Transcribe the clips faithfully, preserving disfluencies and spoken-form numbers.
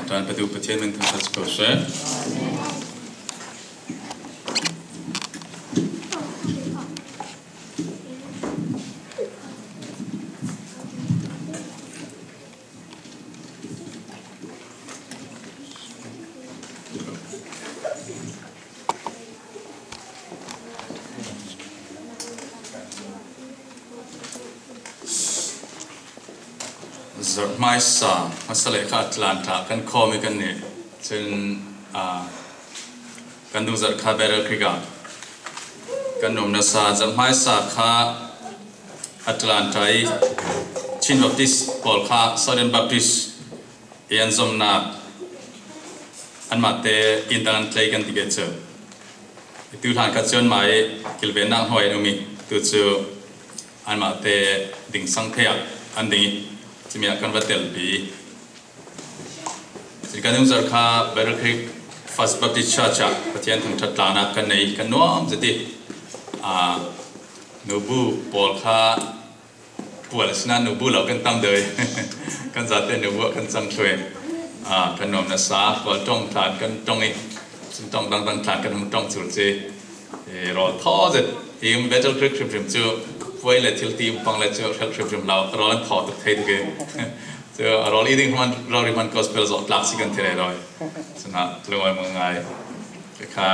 Tan petu Pathian min thangkhat si ko seh. Zarhmaisa, hmaisa le kha Atlanta kan khawm hi kan ni. Cun, ah, kan dungzarh kha Battle Creek ah kan nuam nasa. Zarhmaisa kha Atlanta i Chin Baptist pawl kha Southern Baptist i an zomnak anmahte inn dang an thlei kan ti ke cu. I tu hlan kha cu anmah i kilvennak hnuai an um i tu cu anmahte ding sang thei ah an ding i cumi ah kan va telpi. Cun kan dungzarh kha Battle Creek First Baptist Church ah Pathian thangṭhat tlangnak kan nei, kan nuam zet i, aa, nubu pawl kha pual a si nain nubu lo kan tam deuh i kan zate nubu ah kan cang thluh i, aa, kan nuam nasa, kawl ṭong tlan kan ṭong i, cun ṭong dangdang tlan kan hung ṭong cul ci. I rawl thaw zet i Battle Creek hrimhrim cu puai le thil ti um pang le cu hrelh hrimhrim lo, rawl an thaw tuk thei tuk i. Cu a rawl i ding hman rori hman gospel zawh tlak si kan ti rero i. Cun ah lungawi mang ngai. Kha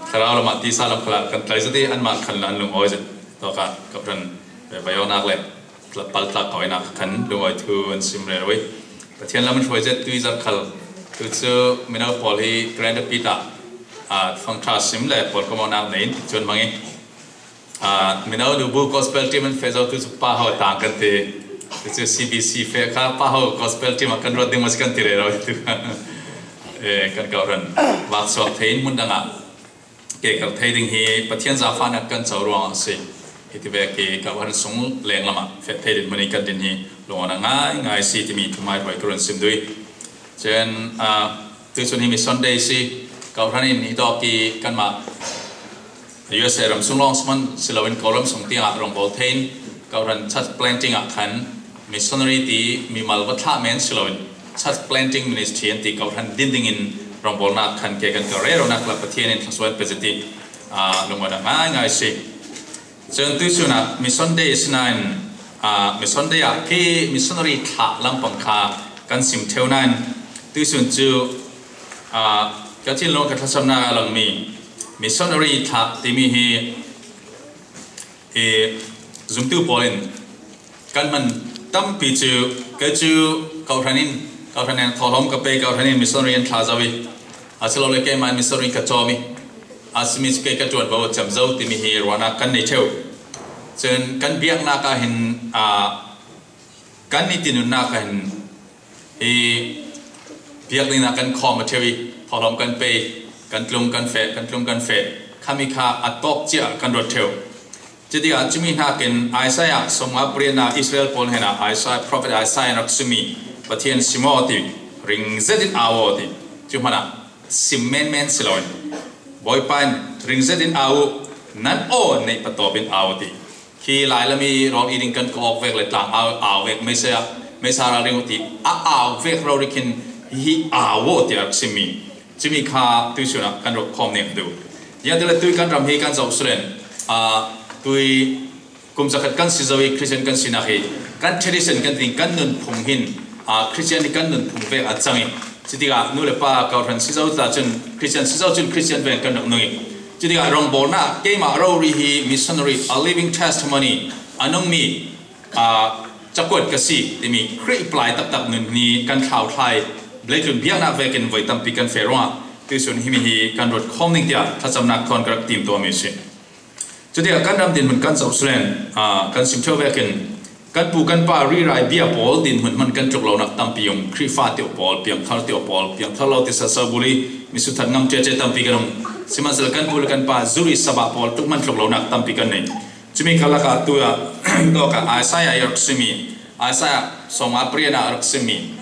thlarau lam ah tisa lam khal ah kan tlai zet i anmah khan an lungawi zet. Tawkah kawhhran, eh, vai awknak le pal tlak kawinak khan lungawi thu an sim rero i. Pathian lam an hruai zet tu i zarh khal. Tu cu mino pawl hi Grand Rapids ah, ah, fangṭha sim le pawlkom awknak nei in cuan mang i. Ah, mino nubu gospel team an feh zo tu cu Paho tang kan ti. Tu cu C B C feh kha Paho gospel team ah kan ruat ding maw si kan ti rero tu. Eh, kan kawhhran vak suak thei in hmun dang ah ke kal thei ding hi Pathian zaangfahnak kan co ruangah a si. Hiti vek i kawhhran sung lenglam ah feh thei ding hmun i kan din hi lungawnak ngaingai si timi thuhmaihruai ka run sim duh i. Cun, ah, tucun hi Mission Day si, kawhhran in i tawk i kanmah U S A ram sung lawng si hmanh si loin Kawlram sung tiangah rongbawl thei in kawhhran church planting ah khan missionary ti mimal va thlah men si loin church planting ministry an ti kawhhran din dingin rongbawlnak khan ke kan kal reronak la Pathian in thluasuah pe zet i, aa, lungawnak ngaingai si. Cun tucun ah Mission Day si nain, aa, Mission Day ah khi missionary thlah lampang kha kan sim ṭheu nain tucun cu, aa, ka thinlung ka thlacamnak a langmi missionary thlah timi hi i zumtu pawl in kan hman tampi cu, kei cu kawhhran in, kawhhran in thawhlawm ka pei, kawhhran in missionary an thlah zo i, a si lo le keimah in missionary ka cawm i, a simi cu kei ka ṭuan vo cem zo timi hi ruahnak kan nei ṭheu. Cun kan biaknak ah hin, aa, kan nitin nunnak ah hin hi biakinn ah kan khawm a ṭheu i, thawhlawm kan pei, kan tlung kan feh, kan tlung kan feh, khami kha a tawk cia kan ruat ṭheu. Cutikah cumi hnakin Isaiah sawmnga pariatnak Israel pawl hnenah Isaiah, prophet Isaiah rak simi Pathian sim aw ti, ring zetin au aw ti. Cu hmanah sim menmen si loin Bawipa in ring zetin au uh, nan aw neih patawp in au ti. Khi Lailam i rawl i ding kan ka awk vek le tlang au, au vek meisa, meisa ralring uh ti a au vek rori khin hi au aw ti a rak simi. Cumi kha tuisun ah kan rak khawm ning a duh. Ziangahtile tui kan ram hi kan zoh sulen, aa, tui kum zakhat kan si zo i Christian kan sinak hi kan tradition kan ti kan nunphung hin, aa, Christian hi kan nunphung vek a cang i cutikah nu le pa kawhhran si zo ta cun Christian si zo cun Christian vek kan rak nung i cutikah rongbawlnak keimah rori hi missionary a living testimony a nungmi aa, cakuat ka si timi Khrih i palai taktak nun hi kan thlauthla i Bleitlun biaknak vekin voi tampi kan feh ruangah tuisun himi hi kan ruat khawm ning tiah thlacamnak thawn ka rak tim tuahmi a si. Cutikah kan ram dinhmun kan zoh sulen, aa, kan sim ṭheu vekin kan pu kan pa rirai bia pawl dinhmun hman kan tluk lonak tampi um. Khrihfa tiah pawl, piangthar tiah pawl, piangthar lo ti sasau buli, misuthat ngam ṭiaṭia tampi kan um. Sihmanhsehlaw kan pu le kan pa zuri sabah pawl tluk hman tluk lonak tampi kan nei. Cumi kha lakah tu ah tawkah Isaiah i rak simi, Isaiah sawmnga pariatnak a rak simi,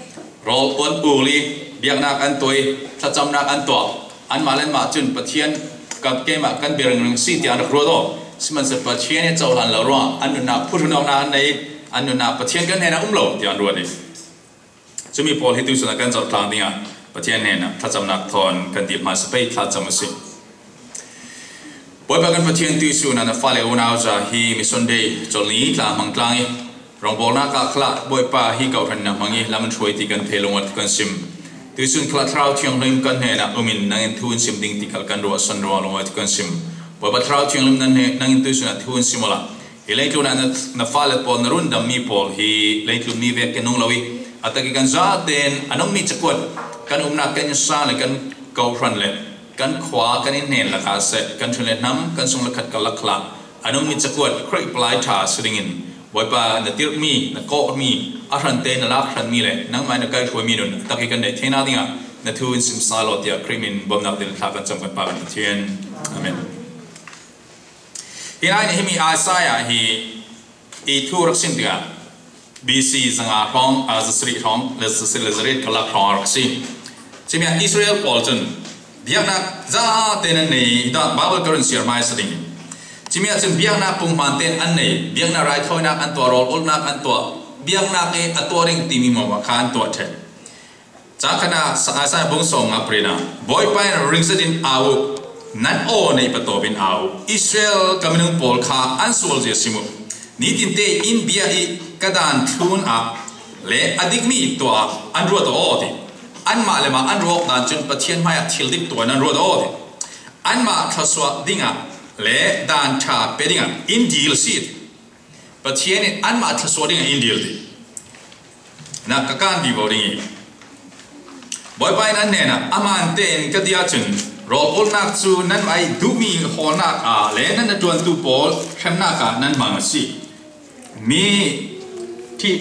rawl an ul i biaknak an tuah i thlacamnak an tuah. Anmah le anmah cun Pathian kan, keimah kan bia ringring si tiah an rak ruat aw. Sihmanhsehlaw Pathian i cohlan lo ruangah an nunnak phut hun awknak an nei, an nunnak Pathian kan hnenah um lo tiah an ruat i. Cumi pawl hi tuisun ah kan zoh tlang dingah Pathian hnenah thlacamnak thawn kan dil hmaisa pei thlacam a si. Bawipa kan Pathian, tuihsun ah na fale unau za hi Mission Day colh ni tla hmang tlang i, rawngbawlnak ah khalah Bawipa hi kawhhran na hmang i lam an hruai ti kan thei lungawt kan sim. Tuihsun khalah Thlarau Thianghlim kan hnenah um in nangin thu in sim ding ti khal kan ruahsan ruang lungawt kan sim. Bawipa Thlarau Thianghlim nan hne, nangin tuihsun ah thu in sim awla hi leitlun ah na, na fale pawl na rundammi pawl hi leitlun mi vek ke nung lo i a tak i kan zaten a nungmi cakuat kan umnak kan inn sang le kan kawhhran le kan khua kan inn hnen lakah seh kan ṭhun le hnam kan sung le khat kal lakah a nungmi cakuat Khrih palai ṭha si dingin Bawipa na tirhmi na kawhmi a hrante na lak hranmi le nangmah na kaihhruaimi nun a tak i kan neih theinak dingah na thu in sim sal aw tiah Khrih min bawmhnak dil thla kan cam kan Pa kan Pathian. Amen. Hi lai nih himi Isaiah hi i thu rak sim tikah B C zanga hrawng, a, zasarih hrawng, le zasarih le zariat kalak hrawng a rak si. Cimiah Israel pawl cun biaknak zate nan nei, hi dah Baibal ka run siar hmaisa ding. Cimiah cun biaknak punghman tein an nei, biaknak raithawinak an tuah, rawl ulhnak an tuah, biaknak i a tuah ding timi maw kha an tuah ṭheh. Cakhanah Isaiah bung sawm nga prin ah, Bawipa in ringzet in au uh, nan aw neih patawp in au uh, Israel ka minung pawl kha an sual zia sim uh. Nitin te in bia i ka dan thlun ah le a dikmi tuah ah an ruat aw ti. Anmah le mah an ruak dan cun Pathian hmaiah thil dik tuah in an ruat aw ti. Anmah thlasuah dingah le dan ṭha pe dingah in dil si ti. Pathian in anmah thlasuah dingah in dil ti. Na ka kan vivo ding i Bawipa in an hnenah, a man tein ka ti ahcun rawl ulhnak cu nanmah i duhmi hawlnak ah le nan a ṭuantu pawl hremnak ah nan hmang a si. Mi thi,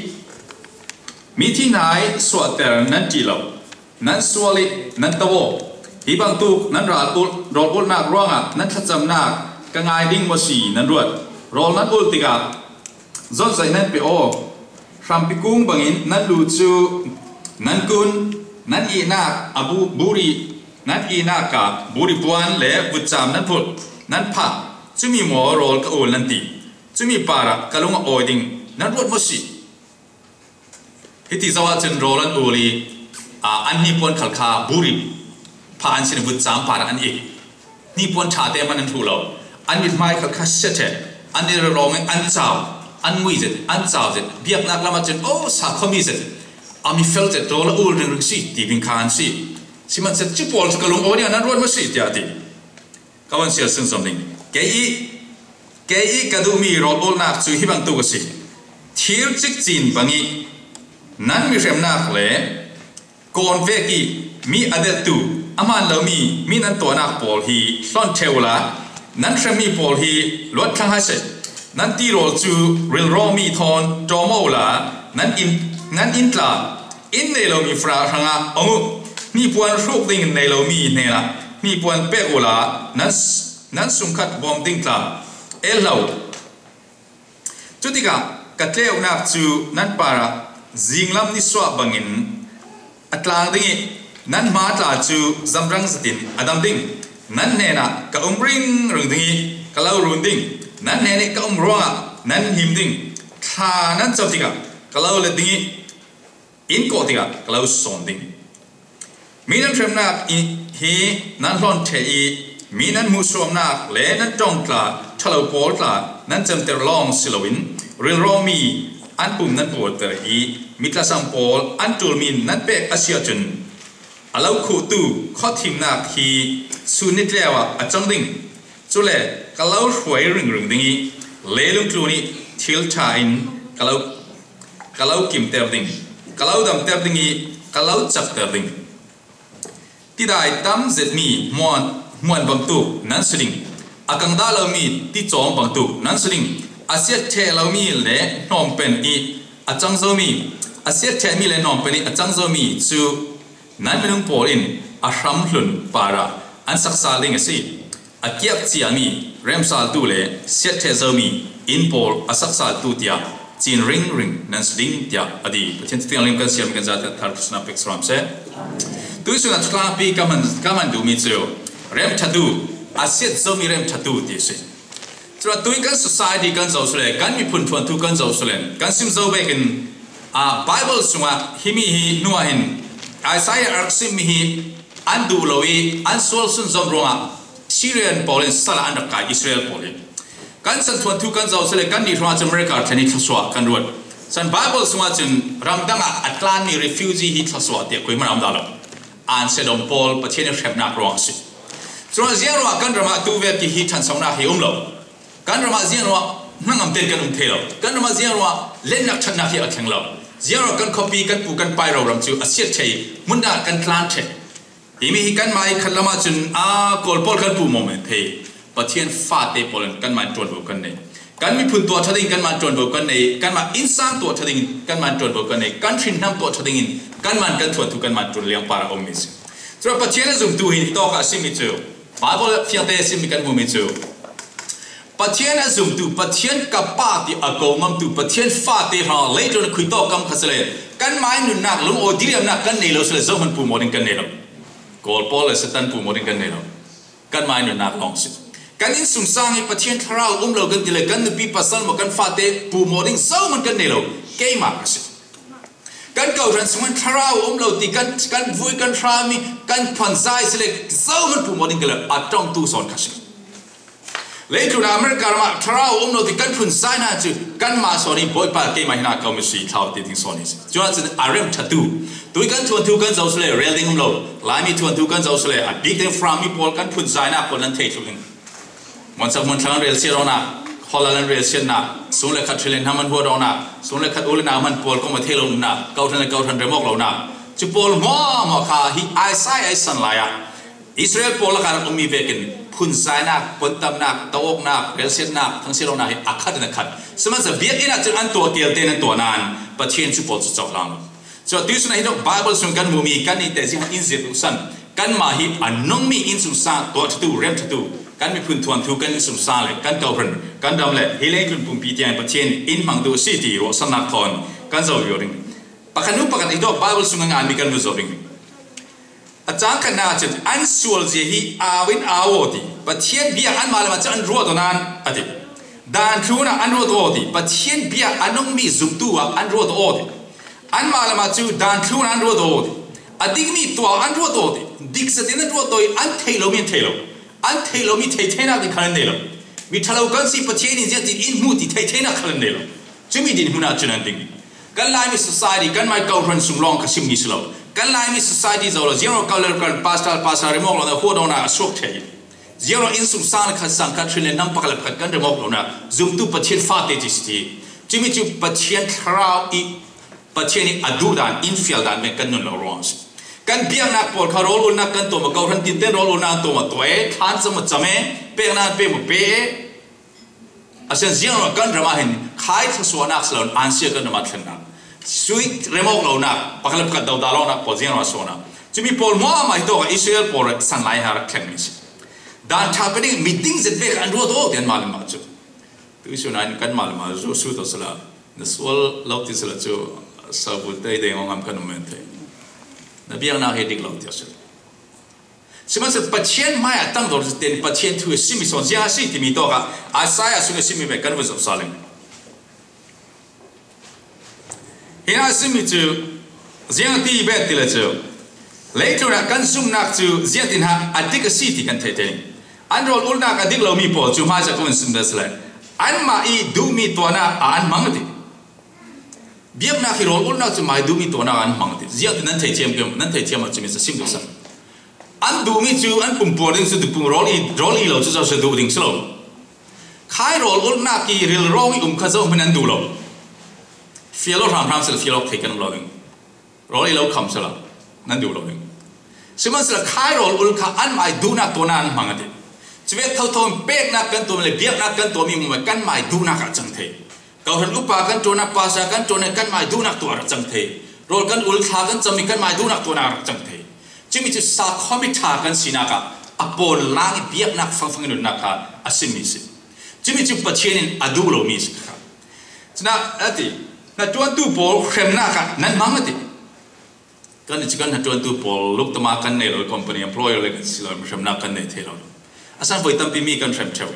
mi thi hna i suahter nan ṭih lo. Nan sual i nan to aw. Hi bangtuk nan ral ulh, rawl ulhnak ruangah nan thlacamnak ka ngai ding maw si nan ruat. Rawl nan ulh tikah zawtzaih nan pe aw. Hrampi kung bangin nan lu cu nan kun, nan ihnak a bu, buri, nan ihnak ah buri puan le vutcam nan phulh, nan phah. Cumi maw rawl ka ul nan ti. Cumi parah ka lung a awi ding nan ruat maw si? Hiti zoh ahcun rawl an ul i, aa, an hnipuan khal kha buri pha an sin, vutcam parah an ik. Hnipuan ṭha te hman an hruh lo. An mithmai khal kha sia ṭheh. An i rawng in an cau, an ngui zet, an cau zet. Biaknak lam ahcun, oh, sa khuami zet. A mi fel zet, rawl a ul ringring si, ti bing kha an si. Sihmanhsehlaw cu pawl cu ka lung aw nih, nan ruat maw si, tiah a ti. Ka van siar sunzom ding. Kei i, kei i ka duhmi rawl ulhnak cu hi bangtuk a si. Thir cikcin bang i nan mihremnak le kawn vek i mi a delhtu a hmaan lomi mi nan tuahnak pawl hi hlawn ṭheh uhla, nan hremmi pawl hi luat thlang hai seh. Nan tirawl cu rilrawngmi thawn ṭawm aw uhla, nan inn, nan inn tla, inn nei lomi fara hrangah ong uh. Hnipuan hruk ding nei lomi hnenah hnipuan pek uhla, nan, nan sungkhat bawm ding tla, el hlah uh. Cutikah ka tleunak cu nan parah zinglam nisuah bangin a tlang ding i nan hma tla cu zamrang zetin a dam ding. Nan hnenah ka um ringring ding i ka lo run ding. Nan hnen i ka um ruangah nan him ding. Thla nan co tikah ka lo let ding i inn kawh tikah ka lo sawn ding. Mi nan hremnak i hi nan hlawn ṭheh i mi nan hmuhsuamnak le nan ṭong tla, ṭhalo pawl tla nan cemter lawng si loin rilrawngmi an pum nan puarter i mi tlasam pawl an ṭulmi nan pek a si ahcun a lo khuhtu khuathimnak hi sun ni tleu ah a cang ding. Cule ka lo hruai ringring ding i leilung tlun i thil ṭha in ka lo, ka lo kimter ding, ka lo damter ding i ka lo cakter ding. Tidai tam zetmi hmuan, hmuan bangtuk nan si ding. A kang dah lomi ticawng bangtuk nan si ding. A siat ṭheh lomi le hnawmpen i a cang zomi, a siat ṭhehmi le hnawmpen i a cang zomi cu nan minung pawl in a hramhlun parah an sak sal ding a si. A kiak ciami remsaltu le siat ṭheh zomi inn pawl a sak saltu tiah cin ringring nan si ding tiah a ti. Pathian Thianghlim kan siarmi kan zate thar thluachuah pek saram seh. Tuihsun ah thutlangpi ka man, ka man duhmi cu remṭhatu, a siat zomi remṭhatu ti a si. Cun atu i kan society kan zoh sule, kan miphun ṭhuantu kan zoh sule, kan sim zo vekin, aa, Bible sungah himi hi hnuah hin Isaiah a rak simmi hi an duh lo i an sual sunzom ruangah Syrian pawl in sal ah an rak kai Israel pawl hi. Kan san thuanthu kan zoh sile kan nih hrawng ah cun America ṭhen hi thluasuah kan ruat. San Bible sungah cun ramdang ah a tlanmi refugee hi thluasuah tiah khui hmanh a um dah lo. An sedom pawl Pathian i hremnak ruang a si. Curuangah ziang ruangah kan ram ah tu vek hi ṭhansonak hi a um lo. Kan ram ah ziang ruangah hnangam tein kan um thei lo. Kan ram ah ziang ruangah lennak ṭhatnak hi a thleng lo. Ziang ruangah kan khuapi, kan pu, kan pai roram cu a siat ṭheh i hmun ah kan tlan ṭheh. Hi mi hi kanmah i khat lam ah cun aa Kawl pawl kan puh mawh men thei. Pathian fate pawl in kanmah in ṭuanvo kan nei. Kan miphun tuah ṭha ding kanmah in ṭuanvo kan nei. Kanmah innsang tuah ṭha ding kanmah in ṭuanvo kan nei. Kan hrinhnam tuah ṭha ding in kanmah in kan thuanthu kanmah in ṭuan liang par a ummi si. Curuangah Pathian a zumtu hi hitawk ah a simi cu Bible fiangte a simi kan hmuhmi cu Pathian a zumtu, Pathian ka pa ti a ko ngamtu, Pathian fate hna leitlun a khuitawk kam kha sile, kanmah in nunnak, lungawi diriamnak kan nei lo sile, zohman puhmawh ding kan nei lo. Kawl pawl le Satan puhmawh ding kan nei lo. Kanmah in nunnak lawng si. Kan innsungsang i Pathian thlarau um lo kan ti le, kan nupi pasal maw, kan fate puhmawh ding zohman kan nei lo. Keimah ka si. Kan kawhhran sungin thlarau a um lo ti kan, kan vui kan hrami kan phanzai sile zohman puhmawh ding ka le a ṭongtu sawn kha si. Leitlun ah America ram ah thlarau a um lo ti kan phunzai hna cu kanmah sawn i Bawipa keimah hin a ko mi si thlau ti ding sawn hi si. Cuah cun a remṭhatu tui kan thuanthu kan zoh sile rel ding um lo. Laimi thuanthu kan zoh sile a bik ding Falam mi pawl kan phunzainak pawl nan thei thluh ding. Muansak muanthlang an relsiat awknak, holal an relsiatnak, sung le khat hri le hnam an huat awknak, sung le khat u le nau hman pawl kong a thei lo umnak, kawhhran le kawhhran rem awk lonak, cu pawl hmuahhmuah kha hi Isaiah a san lai ah Israel pawl lakah rak ummi vekin phunzainak, puantamnak, to awknak, relsiatnak, thangsiat awknak hi a khat in a khat. Sihmanhsehlaw biakinn ah cun an tuah tial tein an tuah nain Pathian cu pawl cu cohlang lo. Cuah tuihsun ah hi dawh Bible sung kan hmuhmi kan nih te ziang in zirh duhsan kanmah hi a nungmi innsungsang tuahṭhatu, remṭhatu, kan miphun thuanthu, kan innsungsang le kan kawhhran, kan ram le hi leitlun pumpi tiang Pathian in hmang duh a si ti ruahsannak thawn kan zoh vialte ding. Pakhat hnu pakhat hi dawh Bible sung a nganmi kan vun zoh ding. A cang khatnak ah cun an sual zia hi au in au aw ti. Pathian bia anmah lam ah cun an ruat aw nain a ti. Dan thlun ah an ruat aw ti. Pathian bia a nungmi zumtu ah an ruat aw ti. Anmah lam ah cu dan thlun ah an ruat aw ti. A dikmi tuah an ruat aw ti. Dik zetin an ruat aw i an theih lomi an thei lo. An theih lomi theitheinak ding khal an nei lo. Mi ṭhalo kan si, Pathian in ziatin in hmu ti theitheinak khal an nei lo. Cumi dinhmun ah cun an ding. Kan Laimi society, kanmah kawhhran sung lawng ka simmi si lo. Kan Laimi society zoh lo, ziang ruang kal le kan pastor, pastor remawk lo, na huat awknak a suak ṭheh. Ziang ruang innsungsang le khat sang khat hrin le hnam pakhat le pakhat kan remawk lonak zumtu Pathian fate ti si ti. Cumi cu Pathian thlarau i Pathian i a duh dan, in fial dan men kan nun lo ruang a si. Kan biaknak pawl kha rawl ulnak kan tuam a, kawhhran tinten rawl ulnak an tuam a tuah e, thlan cam a cam e, peknak an pek a pe e. A sian ziang ruang kan ram ah hin khai thluasuahnak si lo, an sia kan ram ah thlennak, sui remawk lonak, pakhat le pakhat dodah lawngnak pawl ziang ruang a suahnak. Cumi pawl hmuahhmuah hi tawk ah Israel pawl rak san lai hna rak thlengmi si. Dan ṭha pe ding, mi ding zet ve kha an ruat aw ti anmah le mah cu. Tuihsun ah hin kanmah le mah Joshua tawh sila, na sual lo ti sila cu, sabul tei deng aw ngam kan um men thei. Na biaknak hi dik lo tiah sila. Sihmanhsehlaw Pathian hmai ah tangdor tein Pathian thu a simi sawn ziang a si timi tawk ah Isaiah sung a simi ve kan vun zoh sal ing. Hi a simi cu ziang a ti bet ti le cu, leitlun ah kan zumhnak cu ziangtin hna a dik a si ti kan theih te. An rawl ulnak a dik lomi pawl cu hmaisa ka vun sim ve sile, anmah i duhmi tuahnak ah an hmang a ti. Biaknak hi rawl ulnak cu mah i duhmi tuahnak ah an hmang a ti. Ziangtin nan theithiam ke, nan theithiam ah cumi cu sim duh san. An duhmi cu an pumpuar ding cu duhpum rawl i, rawl i lo cu zosia duh ding si lo. Khai rawl ulnak i rilrawng i um kha zohhmanh an duh lo. Fial aw hramhram sila fial awk thei kan um lo ding. Rawl i lo kham sila nan duh lo ding. Sihmanhsehlaw khai rawl ul kha anmah i duhnak tuahnak an hmang a ti. Cuvek thotho in peknak kan tuahmi le biaknak kan tuahmi hmuahhmuah kanmah i duhnak ah a cang thei. Kawhhran upa kan ṭuannak, pastor kan ṭuannak, kanmah i duhnak tuah a rak cang thei. Rawl kan ul, thla kan cammi kanmah i duhnak tuahnak a rak cang thei. Cumi cu sakhuam i ṭha kan sinak ah a pawl lang i biaknak fangfang i nunnak kha a simmi si. Cumi cu Pathian in a duh lomi si kha. Cunah a ti, hnaṭuantu pawl hremnak ah nan hmang a ti. Kan i cu kan hnaṭuantu pawl luktama kan nei lo, company employer le kan si lo, hremnak kan nei thei lo. A san voi tampi mi kan hrem ṭheu.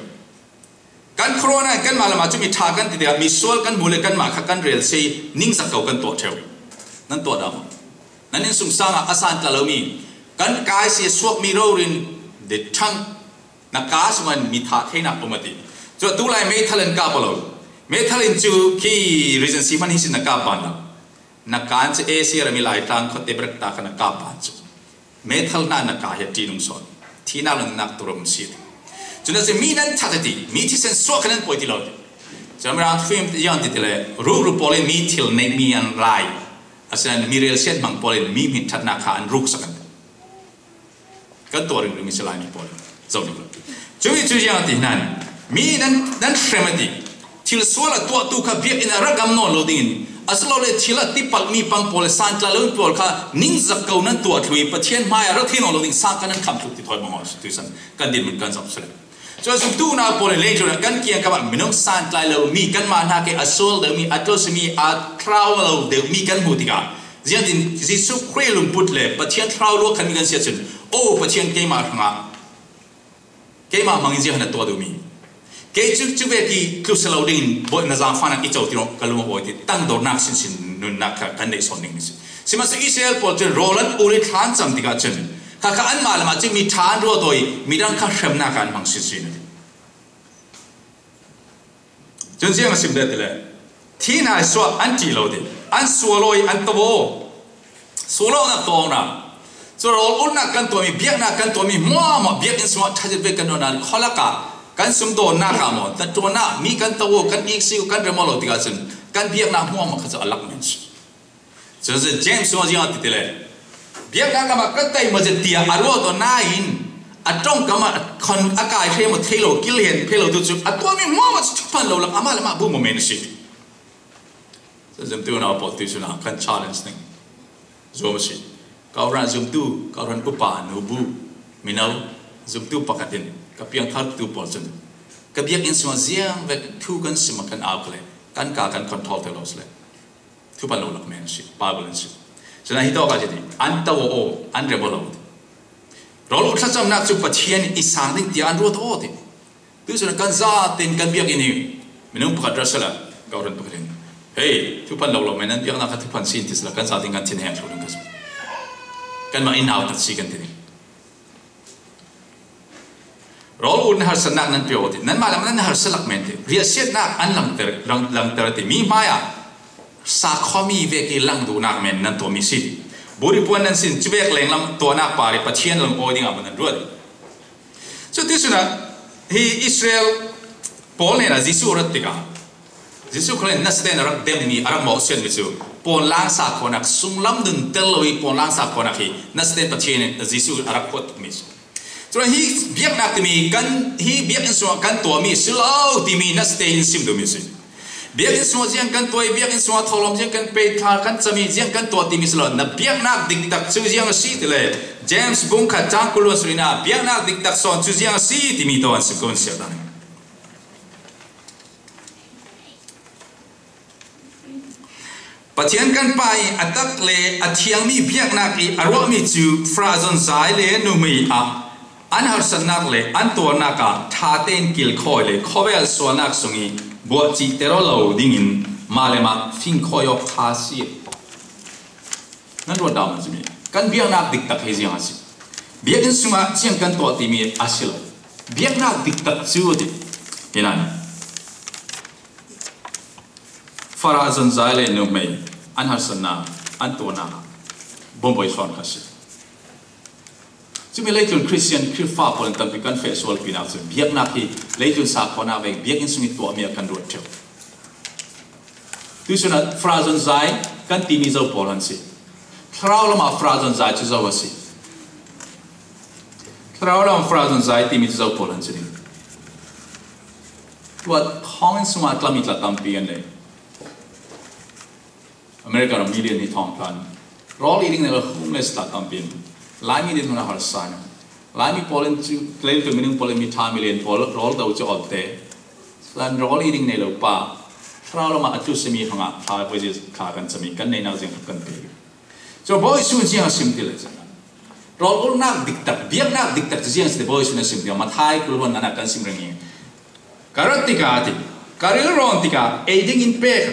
Kan khuaruahnak in kanmah lam ah cumi ṭha kan ti tikah misual kan hmu le kanmah kha kan rel si i ningzak ko kan tuah ṭheu. Nan tuah dah maw? Nan innsung sangah a santla lo mi, kan kaisi a suak mi rori in, de thang, na ka sungah mi thah theinak um a ti. Cun tulai meithal in kap a lo. Meithal in cu khi Regency hman hi sin na kap ban lo. Na ka in cu Asia ram i Laitlang khuate berak ta kha na kap ban cu. Meithal hna na ka hi a ṭihnung sawn. Thihnak le nunnak turum si ti. Cun a si mi nan that a ti, mi thisen suak kha nan poi ti lo ti. Cun Mirang fim yang ti ti le, rukru pawl in mi thil neih mi an lai. Asinain mi relsiat hmang pawl in mi hminthatnak kha an ruk sak an. Kan tuah ringring mi si lai mi pawl in. Zoh ning lo. Cumi cu ziang a ti hna in, mi nan, nan hrem a ti. Thil sual a tuahtu kha biakinn a rak gam nawn lo dingin, asilole thil a tipalh mi pang pawl le santla lo mi pawl kha ningzak ko nan tuah thlu i Pathian hmai a rak thei nawn lo ding sang kha nan khamh thlu ti thawi hmang aw, tuisan kan dinhmun kan zam seh. Cun zumtu unau pawl in leitlun ah kan kiangkap ah minung santlai lo mi, kanmah hna ke a sual deuh mi, a tlosimi, a thlau lo deuh mi kan hmuh tikah, ziangtin Jesuh Khrih lungput le Pathian thlau luak khan mi kan si ahcun, aw Pathian, keimah hrangah, keimah hmangin ziah na tuah duhmi. Kei cu, cu vek i tlu si lo dingin bawi na zaangfahnak i co ti rawh ka lung a bawi ti tangdornak sinsin nunnak kha kan neih sawn ding si. Sihmanhsehlaw Israel pawl cun rawl an ul i thla an cam tikah cun, kha kha anmah lamah cun mi ṭha an ruat aw i midang kha hremnak ah an hmang sinsin a ti. Cun ziang a sim deuh ti le, thihnak suah an ṭih lo ti, an sual aw i an to aw. Sual awknak, to awknak. Cu rawl ulnak kan tuahmi, biaknak kan tuahmi hmuahhmuah biakinn sungah ṭha zet ve kan nuan ah khualak ah kan sumdawnnak ah maw, hnaṭuannak, mi kan to aw, kan ik si aw, kan rem aw lo tikah cun kan biaknak hmuahhmuah kha cu a lak men si. Cun James sungah ziang a ti ti le, biaknak lamah kan tei maw zet tiah a ruat aw nain a ṭongkam ah a khon a kai hre maw thei lo, kilhian phei lo tu cu a tuahmi hmuahhmuah cu thuphan lo lak, amah le amah bu maw men a si. Zumtu unau pawl tuisun ah kan challenge ning zuam a si. Kawhhran zumtu, kawhhran upa, nubu, mino, zumtu pakhat in ka piangthartu pawl cun ka biakinn sungah ziang vek thu kan sim ah kan au ka le kan ka kan control te lo si le thuphan lo lak men a si, Bible in si. Cun hi tawk ah citi an to aw, an rem aw lo. Rawl u thlacamnak cu Pathian i sang ding tiah an ruat aw ti. Tucun kan zaten kan biakinn i minung pakhat rat sehla, kawhhran pakhat in, hei, thuphan lo lo men, nan biaknak kha thuphan sin ti sehla, kan zaten kan thinheng thlo ding ka si. Kanmah i nautat si kan ti ding. Rawl u nan harsatnak nan pe aw ti, nanmah lam nan harsa lak men ti, riahsiatnak an langter, lang, langter ti, mi hmai ah sakhuami vek i lang duhnak men nan tuahmi si. Buri puan nan sin, cuvek lenglam tuahnak par i Pathian lam awi dingah maw nan ruat. Cu ti sunah hi Israel pawl hnenah Jesuh a rat tikah Jesuh Khrih in nasaten a rak demmi, a rak mawhsiatmi cu pawnlang sa khawhnak, sunglam dun tel lo i pawnlang sa khawhnak hi nasaten Pathian in Jesuh a rak huat tukmi si. Cun hi biaknak timi kan, hi biakinn sungah kan tuahmi si lo timi nasate in sim duhmi si. Biakinn sungah ziang kan tuah i, biakinn sungah thawhlawm ziang kan pe, thla kan cami, ziang kan tuah timi si lo. Na biaknak diktak cu ziang a si ti le, James bung khat cang kul luan sarihnak, biaknak diktak sawn cu ziang a si timi tawh an sim ko an siar ta. Pathian kan Pa i a tak le a thiangmi biaknak i a ruahmi cu farazon zai le numei ah an harsatnak le an tuarnak ah ṭha tein kilkhawi le khawvel sualnak sung i buahcih ter aw lo dingin mah le mah fingkhawi awk kha a si. Nan ruat dah maw cumi? Kan biaknak diktak hi ziang a si. Biakinn sungah ziang kan tuah timi a si lo. Biaknak diktak cu a ti. Hi nan. Farazon zai le numei an harsatnak, an tuahnak bombawi sawn kha si. Cumi leitlun Khristian, Khrihfa pawl in tampi kan feh sualpinak cu biaknak hi leitlun sakhaw nak vek biakinn sung i tuahmi a kan ruat ṭheu. Tuisun ah farazon zai kan timi zo pawl an si. Thlarau lamah farazon zai cu zo a si. Thlarau lamah farazon zai timi cu zo pawl an si ding. Tuah thawngin sungah tlami tla tampi an lei. America ram million hi thawng tlan. Rawl i ding nei lo homeless tla tampi an. Laimi din hmuna harsa na. Laimi pawl in cu, leitu minung pawl in mi ṭha million pawl rawl do cu olte. San rawl i ding nei lo pa. Thlarau lamah a tu simi hrangah thla poi zia thla kan cami kan neinak ziang kan pe. Cu Bawi Jesuh ziang a sim ti le cang. Rawl ulnak diktak, biaknak diktak cu ziang si ti Bawi Jesuh na sim ti. Mathai kul hluan nan ah kan sim ring i. Ka rat tikah a ti, ka rilrawn tikah ei ding in pek,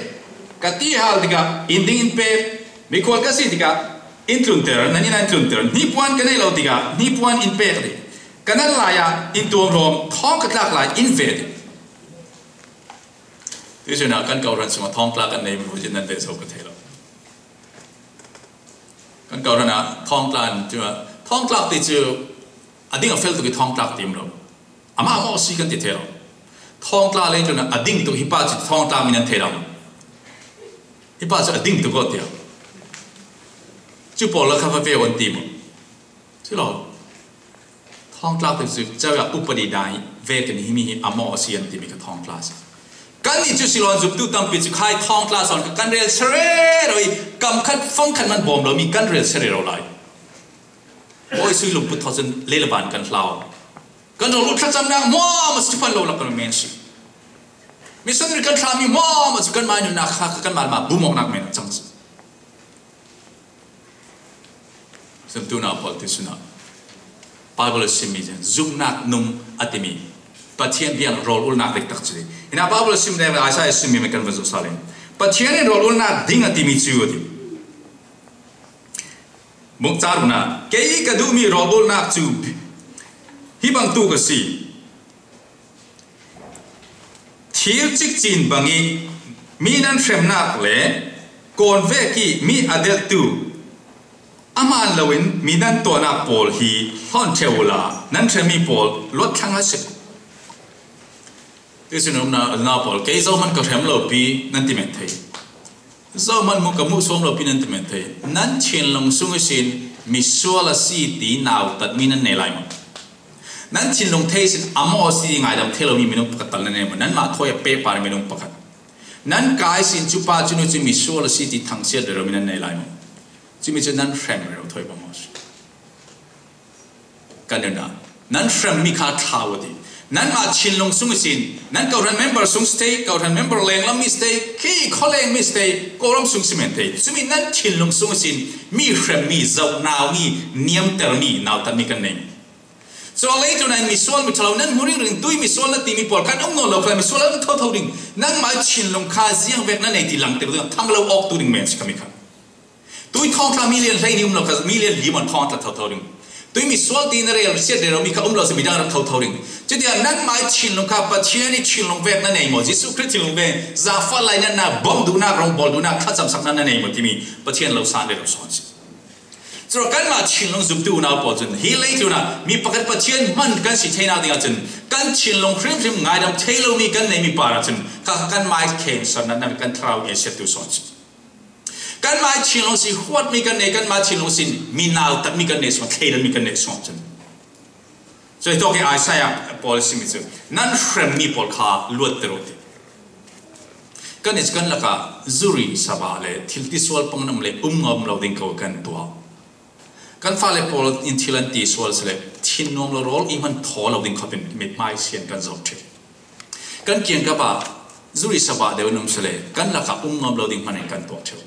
ka ti hal tikah in ding in pek, mikhual ka si tikah in tlunter, nan inn ah in tlunter, hnipuan ka neih loh tikah hnipuan in pek ding. Ka nat lai-ah in tuamhlawm, thawng ka tlak lai in veh ding. Tuisun ah kan kohhran sungah thawngtla kan nei maw, nan veh zo ka thei lo. Kan kohhran ah thawngtla an, thawngtlak ti cu a ding a fel tuk i thawngtlak ti um lo. Amah maw si kan ti thei lo. Thawngtla lei tlun ah a ding tuk hi pa cu thawngtlak mi nan thei lo. Hi pa cu a ding tuk aw tiang. Cu pawl la kha va ve aw an ti maw? Si lo. Thawngtlak te cu ceu ah upadi dai ve kan himi hi a maw a si an timi kha thawngtla si. Kan nih cu silawn zumtu tampi cu khai thawngtla sawn kha kan rel serero i kam khat fang khat man bawm lomi kan rel serero lai. Bawi sui lungput thawh cun lei le van kan hlau. Kan rawl ut thlacamnak muam a si phan lo lak kan men si. Missionary kan thlami muam a si kan mai nunnak kha kan malmah bumawknak men a cang si. Zumtu nau pawl ti sunah Bible a simmi zumnak nung a timi Pathian biang rawl ulnak diktak cu hi. Hinah Bible a sim leng Isaiah a simmi kan va zoh sa leng Pathian in rawl ulnak ding a timi cu a ti. Bungcar unah kei ka duhmi rawl ulnak cu hi bangtuk a si. Thil cikcin bangih mi nan hremnak le kawn vek i mi a delhtu a man loin mi nan tuahnak pawl hi hlawn ṭheh uhla nan hremmi pawl luat thlang a si. Tuisun umna, unau pawl, kei zohman ka hrem lo pi nan ti men thei. Zohman hmuh ka hmuh suam lo pi nan ti men thei. Nan thinlung sung ihsin misual a si ti nautatmi nan nei lai maw? Nan thinlung thei ihsin a maw a si ti ngaidam thei lomi minung pakhat tal nan nei maw? Nanmah thawi a pehpar minung pakhat. Nan ka ihsin cu pa cu nu cu misual a si ti thangsiat rero mi nan nei lai maw? Cumi cu nan hrem rero thawi bang maw si? Kan nunah nan hremmi kha thlau a ti. Nanmah thinlung sung ihsin, nan kohhran member sung si thei, kohhran member lenglam mi si thei, khi khualeng mi si thei, Kawlram sung si men thei. Cumi nan thinlung sung ihsin mi hremmi, zoh naumi, niamtermi, nautatmi kan nei. Cun a leitlun ah in misual mi ṭhalo, nan hmu ringring, tui misual na timi pawl kan um nawn lo kha, misual an um thotho ding. Nangmah thinlung kha ziang vek na nei ti lang tel ding, thang lo awk tu ding men si kha mi kha. Tui thawngtla million hlei ni um lo kha, million li man thawngtla thotho ding. Tui misual ti na rel siat rero mi kha um lo si midang rak thotho ding. Cutia nangmah thinlung kha Pathian i thinlung vek na nei maw? Jesuh Khrih thinlung vek, zafa lai na, na bawm duhnak, rawngbawl duhnak, thlacamsaknak na nei maw timi Pathian lo san rero sawn si. Cun kanmah thinlung zumtu unau pawl cun hi leitlun ah mi pakhat Pathian hman kan si theinak dingah cun kan thinlung hrimhrim ngaidam thei lomi kan neimi par ah cun kha, kha kan mai khen san nan kan thlarau nge siattu sawn si. Kan mai thinlung si huatmi kan nei, kan mai thinlung sin mi nautatmi kan nei sawn, thleidanmi kan nei sawn cun. Cun hitawk hi Isaiah pawl a simi cu nan hremmi pawl kha luatter uh ti. Kan nih cu kan lakah zuri sabah le thil tisual pang nam le um ngam lo ding ko kan tuah. Kan fale pawl in thil an ti sual si le thin nuam lo rawl i hman thaw lo ding khawpin mithmai sian kan zoh ṭheh. Kan kiangkap ah zuri sabah deuh in um si le kan lakah um ngam lo ding hman in kan tuah ṭheh.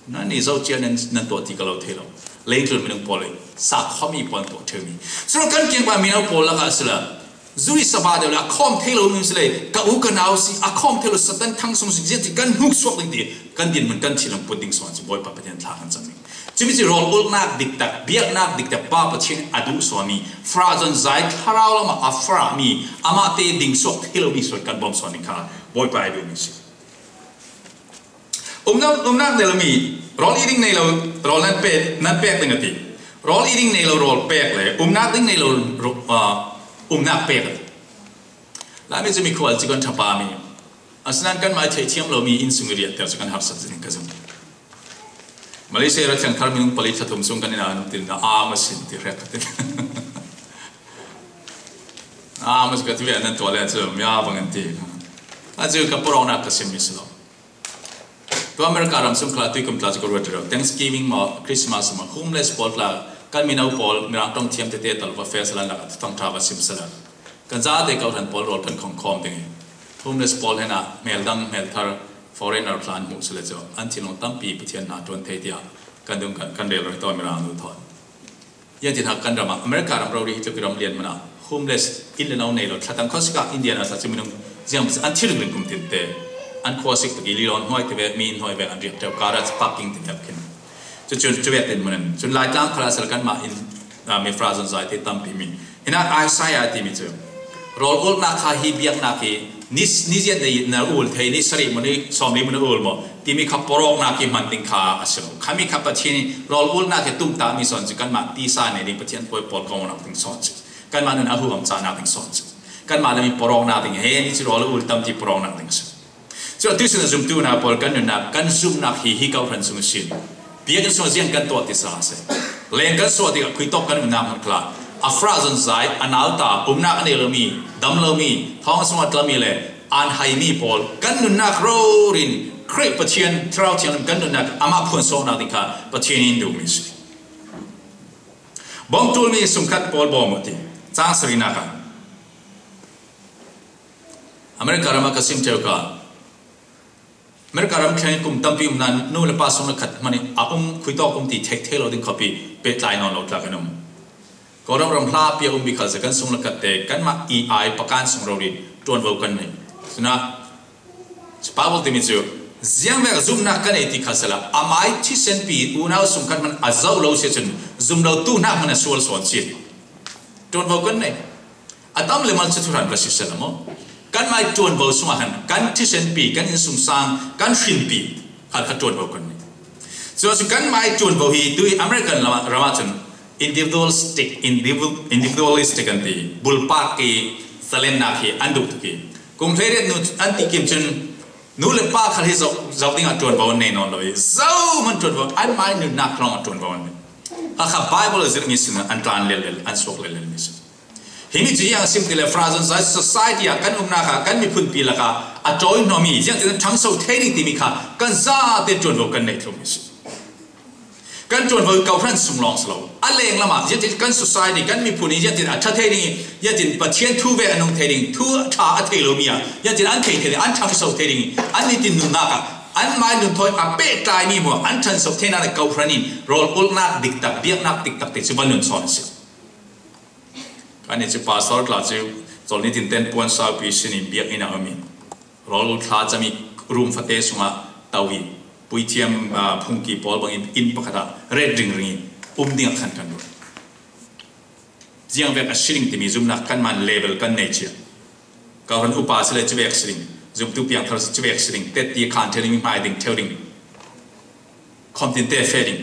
Nan i zoh cia nan, nan tuah ti ka lo thei lo. Leitlun minung pawl le sakhuami pawl an tuah ṭheu mi. Cun kan kiangpa mino pawl lakah a si la zuri sabah deuh le a khawm thei lo mi si le ka u ka nau si a khawm thei lo Satan thang sung si ziah ti kan hnuk suak ding ti kan dinhmun kan thil an put ding sawn si Bawipa Pathian thla kan cam ding. Cumi si rawl ulhnak diktak, biaknak diktak pa Pathian a duh sawn mi Fara zon zai thlarau lamah a fara mi amah te ding suak thei lo mi sawn kan bawm sawn ding kha Bawipa a duh mi si. Umnak, umnak nei lo mi, rawl i ding nei lo, rawl nan pek, nan pek ding a ti. Rawl i ding nei lo, rawl pek le, umnak ding nei lo, ro-, ah, umnak pek a ti. Laimi cu mi khual ci kan ṭhapa mi. Asinain kan mai theih thiam lo mi inn sung i riahter cu kan harsa zin ka zong. Malaysia ra thiang thar minung pali thla thum sung kan inn ah an tin a am a sin ti hrek ka tin. A am a sin ka ti ve nan tuah le cu mi a bang an ti. A cu ka pawrawknak ka sim mi si lo. Tua America ram sung kha tuikum tla cu ka ruat rero. Thanksgiving maw, Christmas maw, homeless pawl tla kan mino pawl, Mirang ṭong thiam tete tal va feh sala lak a thawngṭha va sim sala. Kan zate kohhran pawl rawl kan khong khawm ding i. Homeless pawl hen ah hmel dang, hmel thar, foreigner tla an hmuh sala cu an thinlung tampi Pathian hna ṭuan thei tiah kan dung kan, kan rel rero Mirang nu thawn. Ziangtin hak kan ram ah America ram rori hi tluk i ram lian hmanh ah homeless inn le no nei lo thlatang khuasik ah India na sa cu minung ziang an thil ringring kum tinte an khua sik tuk i lilawn hnuai ti vek mi hnuai vek an riak ṭeu garage parking ti vek khin. Cun, cuvek dinhmun in, cun Laitlang khal ah sal kanmah in, ah, mi Farazan zaite tampi mi. Hinah Isaiah timi cu, rawl ulhnak kha hi biaknak hi ni, ni ziat na ul thei, ni sarih maw, ni sawmli maw na ul maw timi kha pawrawknak hi hman ding kha a si lo. Khami kha Pathian in rawl ulhnak hi tumtahmi sawn cu kanmah tisa nei ding, Pathian puai pawl ko nak ding sawn cu. Kanmah nun a huam cahnak ding sawn cu. Kanmah lam i pawrawknak ding, he ni cu rawl ul tam ti pawrawknak ding a si. Cu atu sin a zumtu na pawl kan nunnak, kan zumnak hi hi kawhhran sung a si. Biakinn sung ziang kan tuah ti sa a si. Leng kan suah tikah khuitawk kan umnak hmanh khla, a Farazan zai, a nauta, umnak a nei lomi, dam lomi, thawng sung a tlami le an haimi pawl kan nunnak rori in Khrih Pathian Thlarau Thianghlim kan nunnak amah phuan sawhnak ding kha Pathian in duhmi a si. Bawmh ṭulmi sungkhat pawl bawm uh ti, cang sarihnak ah America ram ah ka sim ṭheu ka, America ram thleng kum tampi um nain nu le pa sung le khat hmanh i a um, khuitawk um ti theih theih lo ding khuapi pehtlai nawn lo tla kan um. Kawlram ram hlapi a ummi khal si kan sung le khat te kanmah i ai pakan sung rori ṭuanvo kan nei. Sinah Bible timi cu ziangvek zumhnak kan ei ti kha sehla, amai thisenpi unau sungkhat hmanh a zoh lo si cun zum lo tu hnak hmanh a sual sawn si. Ṭuanvo kan nei. A tam le mal cu thuhran ka si sehla maw? Kan mai ṭuanvo sungah khan kan thisenpi, kan innsungsang, kan hrinpi kha kha ṭuanvo kan nei. Cuah cu kan mai ṭuanvo hi tu i American lam ah, ram ah cun individualistic, individual, individualistic an ti. Bulpak i zalennak hi an duh tuk i, kum hleiriat nu an ti kim cun nu le pa khal hi zoh, zoh dingah ṭuanvo an nei nawn lo i, zohman ṭuanvo, an mai nunnak lawng ah ṭuanvo an nei. Kha kha Bible a zirhmi sin an tlan lel lel, an suak lel lel mi sin. Himi cu ziang a sim ti le, Farazan zai society ah kan umnak ah kan miphunpi lakah a ṭawi hnawmi, ziangtin an ṭhangso thei ding timi kha kan zate ṭuanvo kan nei thluhmi si. Kan ṭuanvo kawhhran sung lawng si lo. A lenglam ah ziangtin kan society, kan miphun in ziangtin a ṭha thei ding i, ziangtin Pathian thu ve a nung thei ding, thu ṭha a thei lomi ah ziangtin an thei thei ding, an ṭhangso thei ding i, an nitin nunnak ah an mai nun thawi a pehtlaimi hmuah an ṭhanso theinak le kawhhran in rawl ulhnak diktak, biaknak diktak te cu van nun sawn a si. Kan i cu pastor tla cu Colh nitin ten puan saupi sin in biakinn ah a um i, rawl thla cami room fate sungah to i, puithiam, aa, phungki pawl bangin inn pakhat ah ret ringring i um dingah khan kan ruat. Ziangvek a si ding timi zumhnak kanmah level kan nei cia. Kawhhran upa si le cuvek si ding, zumtu piangthar si cuvek si ding, tetti khan ṭheu ding, mi hmai ding ṭheu ding. Khawmtin te feh ding.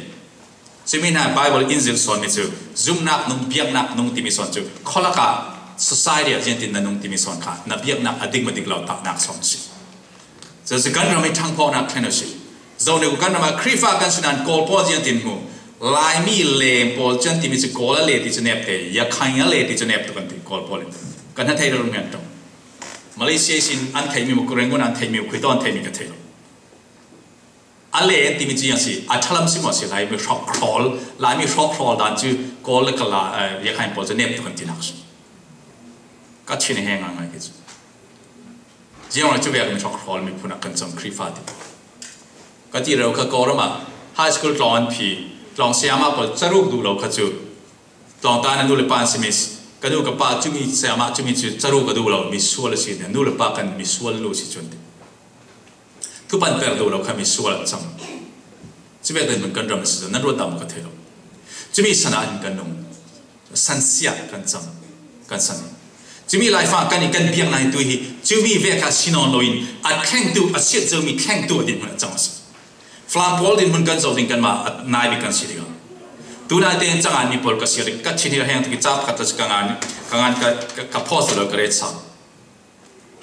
Cumi hna Bible in zirh sawnmi cu zumhnak nung, biaknak nung timi sawn cu khualak ah society ah ziangtin na nung timi sawn kha na biaknak a dik maw dik lo tahnak sawn a si. Cucu kan ram i ṭhangphawknak thlen a si. Zohhnik kan ram ah Khrihfa kan si nain Kawl pawl ziangtin hmu. Laimi le pawl cian timi cu Kawl a le ti cu nep te, Yakhain a le ti cu nep tuk kan ti Kawl pawl in. Kan hna thei rero hmanh ṭong. Malaysia sin an theihmi maw, Rangoon an theihmi maw, khuitawk an theihmi ka thei lo. A le an timi cu ziang si, a ṭhalam si maw si, Laimi hrawkhrawl, Laimi hrawkhrawl dan cu Kawl le Kala, eh, Yakhain pawl cu nep tuk kan tinak si. Ka thin he ngai ngai khi cu. Ziang cu vek mi hrawkhrawl miphun a kan cam Khrihfa ti. Ka ti rero kha Kawlram ah high school tlawng an phi, tlawng sayama pawl caruk duh lo kha cu. Tlawngta na nu le pa an si mi, ka nu ka pa cumi sayama cumi cu caruk a duh lo, misual a si, na nu le pa kan misual lu si cuan ti. Thupan per duh lo kha misual an cam. Cuvek dinhmun kan ram a si cun nan ruat dah maw ka thei lo. Cumi san ah hin kan nung, sansiah kan cam, kan san. Cumi laifang kan i kan biaknak hi tu hi, cumi vek kha si nawn loin a thlengtu, a siat zomi thlengtu a dinhmun a cam a si. Falam pawl dinhmun kan zoh ding kanmah a nai bik kan si ding a. Tunaite in cangan mi pawl ka siar ding, ka thin hi a heng tuk i ca pakhat ka, ka ngan, ka ngan ka, ka, ka post lo ka ret sang.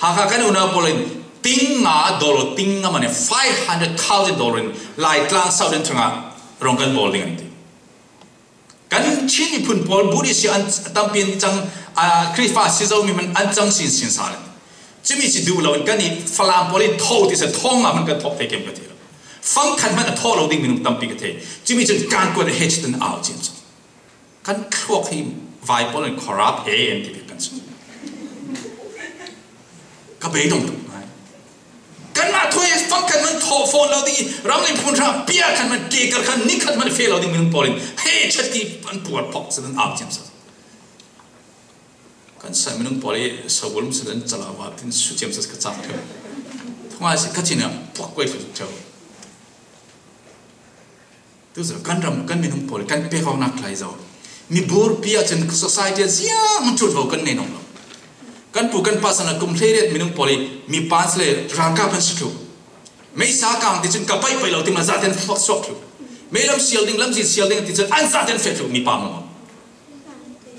Hakha kan unau pawl in ting nga dollar, ting nga mah five hundred thousand dollar in Laitlang Southern ṭhangah rong kan bawl ding an ti. Kan Chin miphun pawl Buddhist an tampi an cang, aa, Khrihfa si zomi hmanh an cang sinsin sa le. Cumi si duh lo in kan i Falam pawl in tho ti sa thawng nga hmanh kan thawh thei kem ka thei lo. Fangkhat hmanh a thawh lo ding minung tampi ka thei. Cumi cun kan kuat a hech tun au cin cang. Kan thluak hi vai pawl in corrupt he an ti bik kan si. Ka beidong tuk ngai. Kanmah thawi fangkhat hmanh thawh fawn lo ding i, ramleng phun hra bia khat hmanh, ke kar khat, ni khat hmanh feh lo ding minung pawl in he chat ti an puar phawk sa, an au ciam sa. Kan san minung pawl i sabulm sa, an cala va tin su ciam sa ka cam ṭheu. Thungai si ka chin a puak kuai ṭheu. Tu zo kan ram, kan minung pawl, kan pek awknak tlai zo. Mi bur pi ah cun society ah ziang ṭuanvo kan nei nawn lo. Kan pu kan pa san a kum hleiriat minung pawl i mi pa si le ralkap an si thlu. Meisa kang ti cun ka paih paih lo ti ma zaten suak thlu. Meilam sial ding, lamzin sial ding ti cun an zaten feh thlu mi pa maw.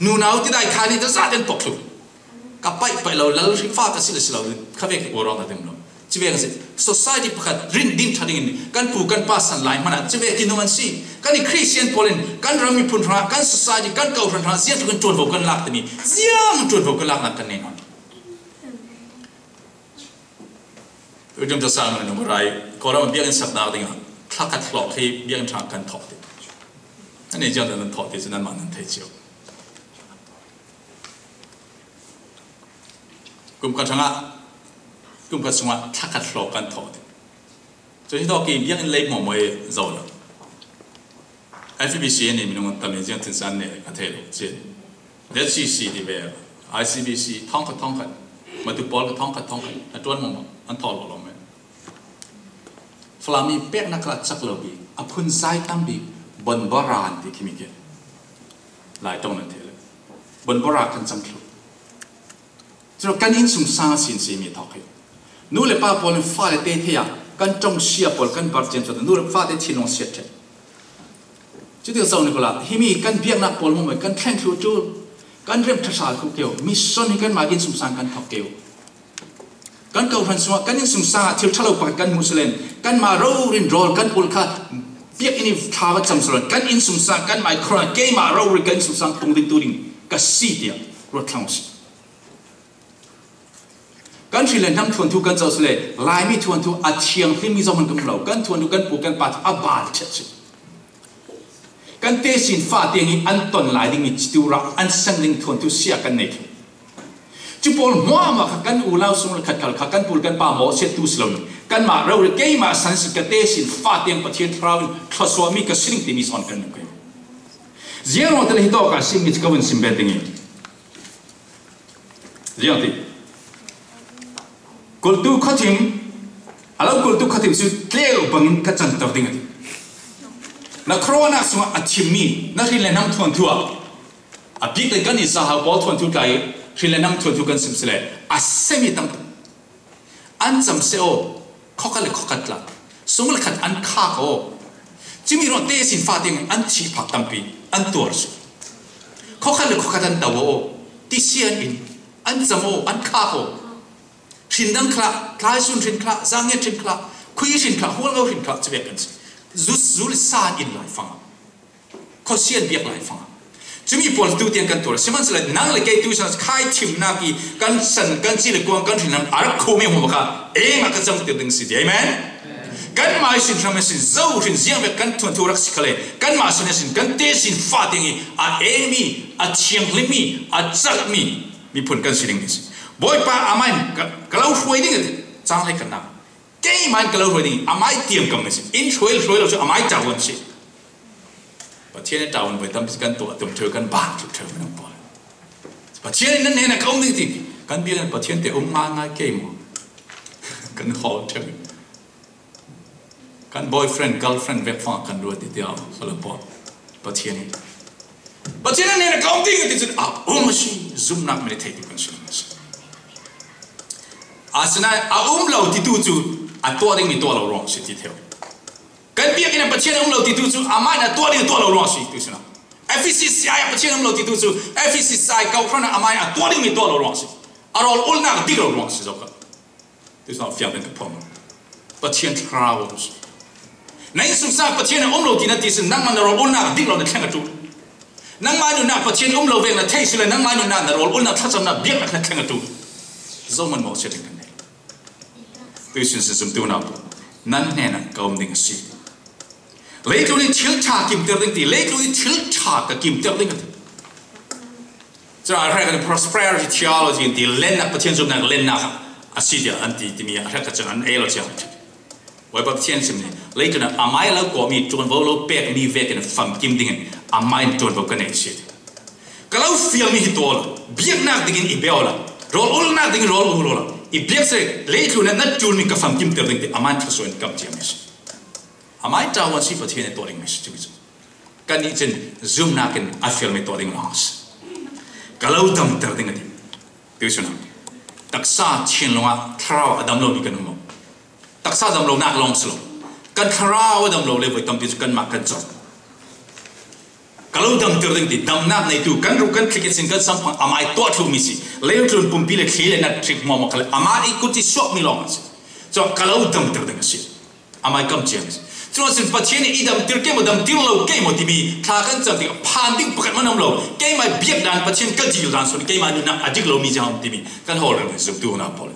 Nunau ti dai kha ni ta zaten pok thlu. Ka paih paih lo, lal hri fa ka si le si lo, kha vek i kua rawng a ding lo. Ci vek a si, society pakhat rin din ṭha dingin kan pu kan pa san lai hmanah ci vek i nung an si. Kan i Christian pawl in kan ram miphun hrangah, kan society, kan kawhhran hrangah ziang tluk in ṭuanvo kan lak timi, ziang ṭuanvo kan laknak kan nei nawn. Uitum ta sang nung rai, Kawlram biakinn saknak dingah thlakhat hlawk hi biakinn hrang kan thawk ti. An i ziang nan thawk ti cu nanmah nan thei cio. Kum khat hrangah, kum khat sungah thlakhat hlawk kan thawk ti. Cu hi tawk i biakinn lei hmuahhmuah i zo lo. F E B C an i minung an tam i ziang tinsan ne a thei lo. Cin Z C C ti ve, I C B C thawngkhat thawngkhat, matu pawl ka thawngkhat thawngkhat a ṭuan hmuahhmuah an thawk lo lo men. Falam i peknak kha cak lo bik, a phun zai tam bik, bonbora an ti khimi ke. Lai ṭong nan thei lo. Bonbora kan cam thlu. Cun kan innsungsang a sin si mi thawk hi. Nu le pa pawl in fale te thei ah kan ṭongsia pawl kan bar cian cuan nu le fate thinlung siat ṭheh. Cuti zo ni kula, himi kan biaknak pawl maw kan thleng thlu ṭul, kan rem ṭha ṭha khu keu, mission hi kanmah innsungsang kan thawk keu. Kan kawhhran sungah kan innsungsang ah thil ṭha lo pakhat kan hmuh si len, kanmah rori in rawl kan ulh kha biakinn i thla va cam si lo, kan innsungsang kanmah i khawhran keimah rori kan innsungsang pung ding tu ding ka si tiah ruat thlang u si. Kan hri le hnam thuanthu kan zoh si le, Laimi thuanthu a thianghlimmi zohman kan um lo, kan thuanthu kan pu kan pa a bal ṭheh si. Kan tesin fa tiang i an ton lai dingmi citu rah an sang ding thuanthu sia kan nei thlu. Cu pawl hmuahhmuah kha kan unau sung le khat khal kha kan pu le kan pa mawhsiat tu si lo, kanmah rori keimah san si ka tesin fa tiang Pathian Thlarau in thluasuahmi ka si ding timi sawn kan nung kei. Ziang ruang te le hi tawk a simi cu ka vun sim bet ding i. Ziang ti. Kultu khuathim, a lo kultu khuathim cu tleu bangin ka canter ding a ti. Na khawruahnak sungah a thimmi, na hri le hnam thuanthu ah a bik le kan i zahau pawl thuanthu tlai hri le hnam thuanthu kan sim si le a semi tam. An cam seh aw, khawkhat le khawkhat tla, sung le khat an khak aw. Cumi ruang tesin fa tiang an thih phak tampi an tuar si. Khawkhat le khawkhat an to aw, tisian in an cam aw, an khak aw. Hrin dang khlah, tlaisun hrin khlah, zanget hrin khlah, khui hrin khlah, hualngo hrin khlah, civek kan si. Zut zul sa in lai fang. Khuasian biak lai fang. Cumi pawl tu tiang kan tuar. Sihmanhsehlaw nang le kei tu sang khai thimnak i kan san, kan ci le kuang, kan hrin lam a rak kho mi hmu kha. Eng a ka cam tir ding si ti. Amen. Kan mai sin hram sin zo hrin ziang vek kan thuanthu rak si khale. Kan ma sin sin kan te sin fa tiang i a emi, a thianghlimmi, a cakmi miphun kan si ding ding si. Bawipa a mai ka, ka lo hruai ding a ti. Cang le kan nak. Keimah in ka lo hruai ding, amai tiam kam na si. In hruai, hruai lo cu amai cavuan si. Pathian in cavuan voi tampi kan tuah, tum ṭheu kan bang ṭheu ṭheu kan pawl. Pathian in nan hnenah ka um ding ti. Kan bia kan Pathian te um ngai ngai kei maw? Kan hawl ṭheu. Kan boyfriend, girlfriend vek fang kan ruat ti tiang, ka lo pawl. Pathian in. Pathian in hnenah ka um ding ti cun a um a si, zumnak min i thei ti kan si. Asinain a um lo titu cu a tuah dingmi tuah lo ruang si ti theu. Kan biakinn ah Pathian a um lo titu cu amah in a tuah ding tuah lo ruang si tu si na. Efesi ah Pathian a um lo titu cu Efesi kawhhran ah amah in a tuah dingmi tuah lo ruang si. A rawl ulnak dik lo ruang si zo kha. Tu sawn fiang kan ka phawng. Pathian thlarau a si. Na innsungsang Pathian a um lo ti na ti sin nangmah na rawl ulnak dik lo na thleng a ṭul. Nangmah nunnak Pathian um lo vek na theih si le nangmah nunnak na rawl ulnak thlacamnak biaknak na thleng a ṭul. Zohman mawh siat in kan nei. Tu sin sin zumtu na nan hnenah ka um ding a si. Leitlun in thil ṭha kimter ding ti, leitlun in thil ṭha ka kimter ding a ti. Cun a hrek in prosperity theology an ti, lennak, Pathian zumnak lennak a si tiah an ti timi a hrek cun an ei lo cia. Bawipa Pathian sim nih, leitlun ah amai lo kawhmi, ṭuanvo lo pekmi vekin famkim dingin amai in ṭuanvo ka nei a si. Ka lo fialmi hi tuah lo, biaknak dingin i bia lo, rawl ulnak dingin rawl ul lo, i biak seh leitlun ah na ṭulmi ka famkim ter ding ti amai in thluasuah in kam ciami a si. Amah i ṭawn si Pathian i tuah ding mi si timi cu. Kannih cun zumnak in a fialmi tuah ding lawng a si. Ka lo damter ding a ti. Tuihsun ah taksa thinlung ah thlarau a dam lomi kan um lo. Taksa dam lonak lawng si lo. Kan thlarau a dam lo le voi tampi cu kanmah kan cawk. Ka lo damter ding ti, damnak neitu kan ruh kan thlik ihsin kan samphang amah i tuah thluhmi si. Leitlun pumpi le thli le nat hrik hmuahhmuah khal amah i kut i suakmi lawng a si. Cun ka lo damter ding a si. Amah i kam ciang a si. Curuangah cun Pathian i damter keimah, damter lo keimah timi thla kan cam tikah phan ding pakhat hmanh a um lo. Keimah biak dan Pathian ka dil dan sawn keimah nunnak a dik lomi ziang a um timi kan hawlrel zumtu hna pawl.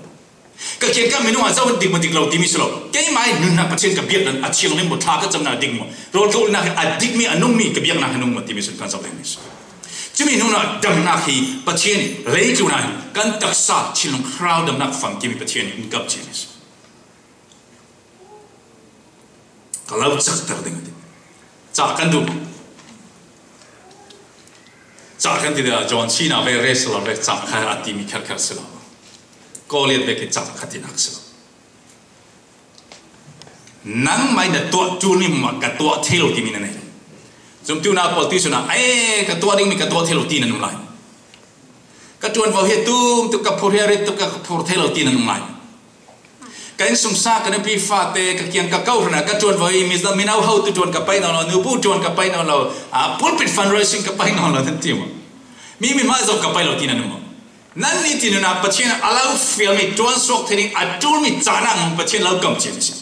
Ka kiangkap minung ah zoh in dik maw dik lo timi si lo. Keimah nunnak Pathian ka biak dan a thianghlim maw, thla ka camnak a dik maw, rawl ka ulhnak a dikmi a nungmi ka biaknak a nung maw timi si kan zoh ding si. Cumi hnuah damnak hi Pathian leitlun ah kan taksa thinlung thlarau damnak famkimi Pathian in kap cian si. Ka lo cakter ding a ti. Cah kan duh. Cah kan ti dah John Cena ve wrestler ve cah kha a timi kherkher si lo. Goliath ve khi cah kha tinak si lo. Nangmah na tuah ṭulmi mah ka tuah thei lo timi na nei. Zumtu na pawl tuihsun ah, "Ai, ka tuah dingmi ka tuah thei lo," ti nan um lai. Ka ṭuanvo hi tum tuk ka phur hi a rit tuk ka phur thei lo ti nan um lai. Ka innsungsang, ka nupi fate, ka kiang ka ko hran ah ka ṭuanvo hi mi, mino hotu ṭuan ka pai nawn lo, nubu ṭuan ka pai nawn lo, a, pulpit fundraising ka pai nawn lo nan ti maw? Mi, mi hmai zong ka pai lo ti nan um maw? Nan nitin nunah Pathian a lo fialmi ṭuan suak thei ding a ṭulmi cahnak hmang Pathian lo kam ciami si.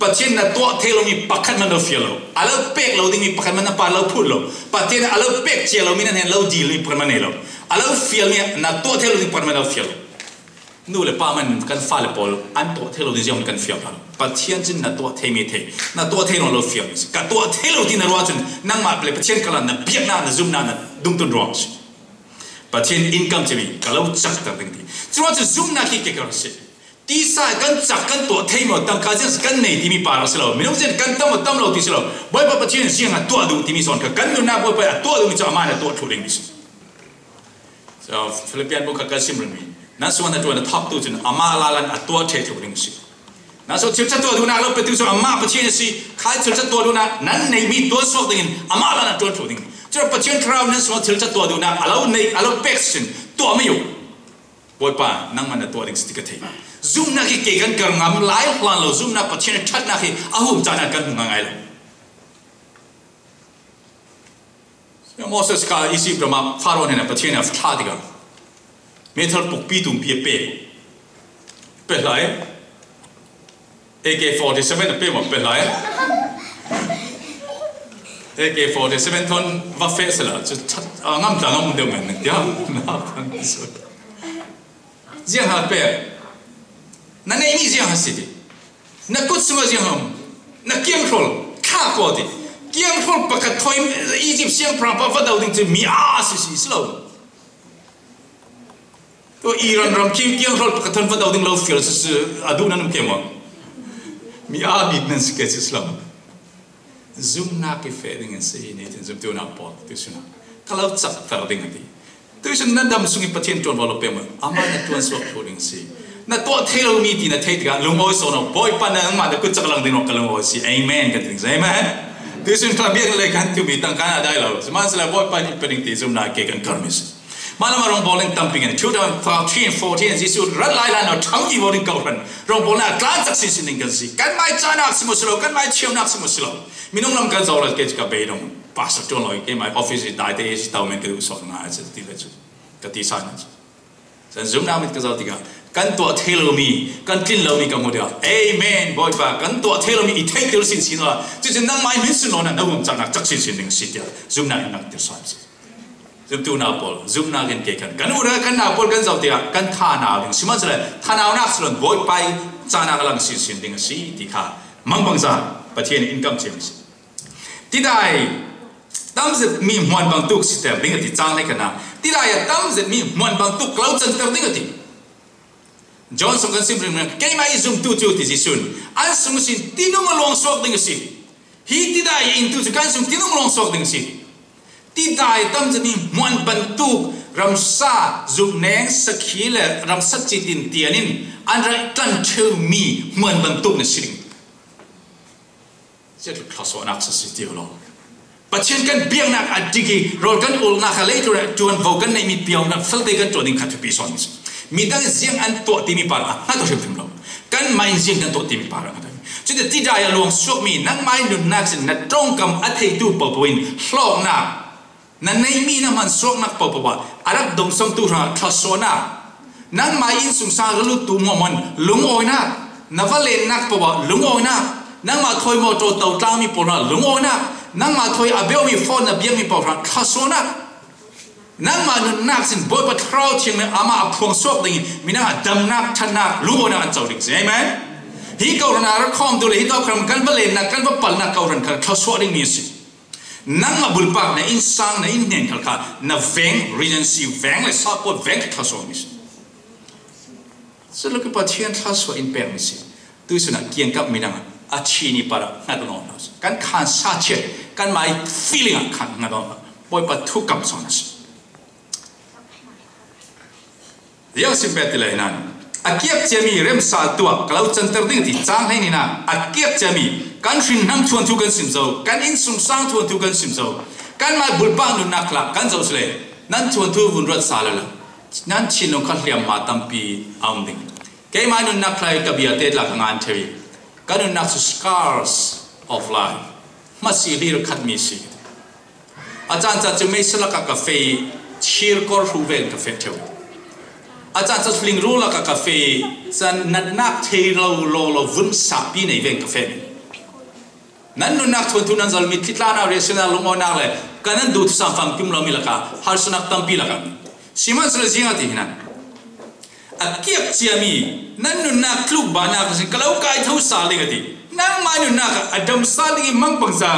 Pathian na tuah thei lomi pakhat hmanh lo fial lo. A lo pek lo dingmi pakhat hmanh na pa lo phut lo. Pathian a lo pek cia lomi nan hen lo dilmi pakhat hmanh nei lo. A lo fialmi na tuah thei lo ding pakhat hmanh lo fial lo. Nu le pa hmanh kan fale pawl an tuah thei lo ding ziang kan fial hna lo. Pathian cun na tuah theimi thei, na tuah thei lo lo fialmi si. Ka tuah thei lo ti na ruah cun nangmah le Pathian kal ah na biaknak, na zumnak, na dungtun ruang si. Pathian in kam ciami ka lo cakter ding ti. Curuangah cu zumnak hi ke ka si. Tisa kan cak kan tuah thei maw, tangka ziang si kan nei timi pa rak si lo. Minung ziang kan tam maw, tam lo ti si lo. Bawipa Pathian ziang a tuah duh timi sawn kha kan nunnak Bawipa a tuah duhmi cu amah na tuah thluh dingmi si. So, Philippian bu kha kan sim ringmi. Nan sungah na ṭuan a thawktu cun amah lala in a tuah ṭheh thluh ding si. Nan sungah thil ṭha tuah duhnak lo petu cu amah Pathian a si. Kha thil ṭha tuah duhnak nan neihmi tuan suak dingin amah lala in a ṭuan thluh ding. Cun Pathian thlarau nan sungah thil ṭha tuah duhnak a lo nei, a lo pek sin tuah mai u. Bawipa, nangmah na tuah ding si ti ka thei. Zumnak hi ke kan kar ngam lai hlan lo, zumnak Pathian a ṭhatnak hi a hum caan ah kan hmu ngaingai lo. Moses kha Izipt ram ah Faro hnen ah Pathian a thlah tikah meithal pukpi tumpi a pe. Pe hlai. A K forty seven a pe maw, pe hlai. A K forty seven thawn va feh sehla cu that, a ngam tla ngam deuh men tiah na pan so. Ziang ha pe. Na neihmi ziang ha si ti. Na kut sungah ziang ha um. Na kianghrol kha ko ti. Kianghrol pakhat thawi Izipt siangpahrang pa va do ding cu mi a si si si lo. Tua Iran ram khi kianghrol pakhat thawn va do ding lo fial si si a duh nan um ke maw? Mi a bik nan si ke si si lo. Zumnak i feh ding in si, nitin zumtu na pawl, tuihsun ah ka lo cakter ding a ti. Tuihsun na dam sung i Pathian ṭuanvo lo peng maw? Amah na ṭuan suak thluh ding si. Na tuah thei lo mi ti na thei tikah lungawi sawn aw, Bawipa nangmah na kut cak lang ding maw ka lungawi si. Amen kan ti ding si. Amen. Tuihsun kha biak le kan timi tangka na dai lo. Sihmanhsehlaw Bawipa nih pe ding ti zumnak ke kan kar mi si. Mah lam ah rawngbawlin tampi ngan, two thousand thirteen fourteen Jesuh rat lai hlan lo ṭhang vivo ding kawhhran rawngbawlin a tlan cak sinsin ding kan si. Kanmah i cahnak si maw si lo, kanmah i thiamnak si maw si lo. Minung lam kan zoh le kei cu ka beidong. Pastor ṭuan lo i keimah i office i daite i si tau men ka duh sawn ngai a si ti le cu ka ti sa na cu. Kan zumnak mit ka zoh tikah kan tuah thei lomi, kan tlin lomi ka hmuh tikah, Amen, Bawipa, kan tuah thei lomi i theihter sinsin awla cucun nangmah i hmin sun lo na na huam cahnak cak sinsin ding a si tiah zumnak in nak tirsa a si. Zumtu na pawl, zumnak in ke kan, kan unau kan nau pawl kan zoh tikah kan thanau ding. Sihmanhsehlaw thanaunak si lo in Bawipa i cahnak a lang sinsin ding a si ti kha mangbangza Pathian in in kam ciam a si. Tidai tamzet mi hmuan bangtuk siter ding a ti, cang hleikhatnak. Tidai a tamzet mi hmuan bangtuk ka lo canter ding a ti. John sung kan sim ringring, keimah i zumtu cu ti Jesuh in an sung sin tinung a luang suak ding a si. Hi tidai a intu cu kan sung tinung a luang suak ding a si. Tidai tamzet mi hmuan bantuk ramsa zumhneng sakhi le ramsat citin tian in an rak tlan ṭheu mi hmuan bantuk na si ding. Siatlu thluasuahnak sa si ti lo. Pathian kan biaknak a dik i rawl kan ulhnak a leitlun ah ṭuanvo kan neih mi piau na felte kan ṭuan ding kha thupi sawn. Midang ziang an tuah timi par a hngat aw hrimhrim lo. Kanmah in ziang kan tuah timi par a hngat aw. Cuti tidai a luang suakmi nangmah in nunnak sin na ṭongkam a theitu popo in hlawknak na neihmi na hman suaknak popo ah a rak dongsamtu hrangah thluasuahnak, nangmah innsungsang a luttu muahmuah lungawinak, na va lennak popo ah lungawinak, nangmah thawi mawṭaw to tlangmi pawl hrangah lungawinak, nangmah thawi a beumi phone na biakmi pawl hrangah thluasuahnak, nangmah nunnak sin Bawipa Thlarau Thiang le amah a phuangsuak dingin midang ah damnak, ṭhatnak, lungawinak an co ding si. Amen. Hi kohhran a rak khawm tu le hi kohhran kan va lennak, kan va palnak kohhran kha thluasuah dingmi a si. Nangmah bulpak na innsang, na innhnen khal kha na veng, regency veng le sapawt veng kha thluasuah mi si. Culo kha Pathian thluasuah in pek mi si. Tuisun ah kiangkap midang ah a thi ni par ah hngat nawn lo si. Kan khan sa chiat, kanmah feeling ah khan hngat nawn lo. Bawipa thu kam sawn a si. Ziang sim pek ti le nan a kiak ciami remsa tuak ka lo canter ding ti cang hlei ni nan a kiak ciami kan hrin hnam thuanthu kan sim zo, kan innsungsang thuanthu kan sim zo, kanmah bulpak nunnak khal ah kan zoh si le nan thuanthu vun ruat sa lo lo. Nan thinlung kha hliamma tampi a um ding. Keimah nunnak khal ah ka biate tla ka ngan theu i ka nunnak cu scars of life, hmasi hlir khat mi si. A caan ca cu meisa lakah ka feh i thirkor hru ven ka feh ṭheu. A caan ca cu lingru lakah ka feh i caan natnak thei lo law lo vun sahpi nei ven ka feh mi. Nan nunnak thuanthu nan zalmi thlitlana riahsiatnak lungawinak le kan nan duh thusam famkim lomi lakah harsatnak tampi lakah sihmanhsehlaw ziang a ti hinan a kiak ciami nan nunnak tlukbahnak sin ka lo kai tho sal ding a ti. Nangmah nunnak ah a dam sal ding i mangbangza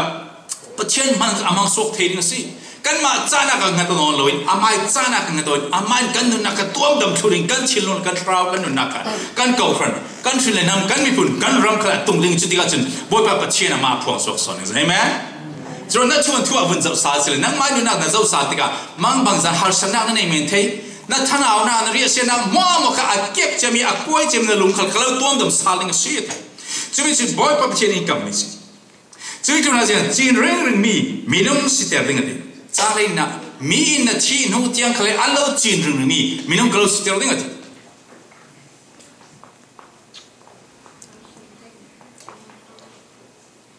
Pathian hmang a hmang suak thei ding a si. Kanmah cahnak a hngat nawn loin amai cahnak a hngat nawn, amah in kan nunnak a tuamdam thlu ding, kan thinlung, kan thlarau, kan nunnak kha, kan kohhran, kan hrin le hnam, kan miphun, kan ram kha a tung ding cu tikah cun Bawipa Pathian amah a phuang suak sawn ding a si. Amen. Cun na thuanthu a vun zoh sal si le nangmah nunnak na zoh sal tikah mangbangza harsatnak na nei men thei. Na thanaunak, na riahsiatnak hmuahhmuah kha a kiak ciami, a kuai ciami na lungkhal kha lo tuamdam sal ding a si. Cumi cu Bawipa Pathian in kam mi si. Cumi cu na ziang cin ringring mi minung si ter ding a ti. Cang hlei nak mi in na thih hnu tiang kha le an lo cin ringring mi minung ka lo si ter ding a ti.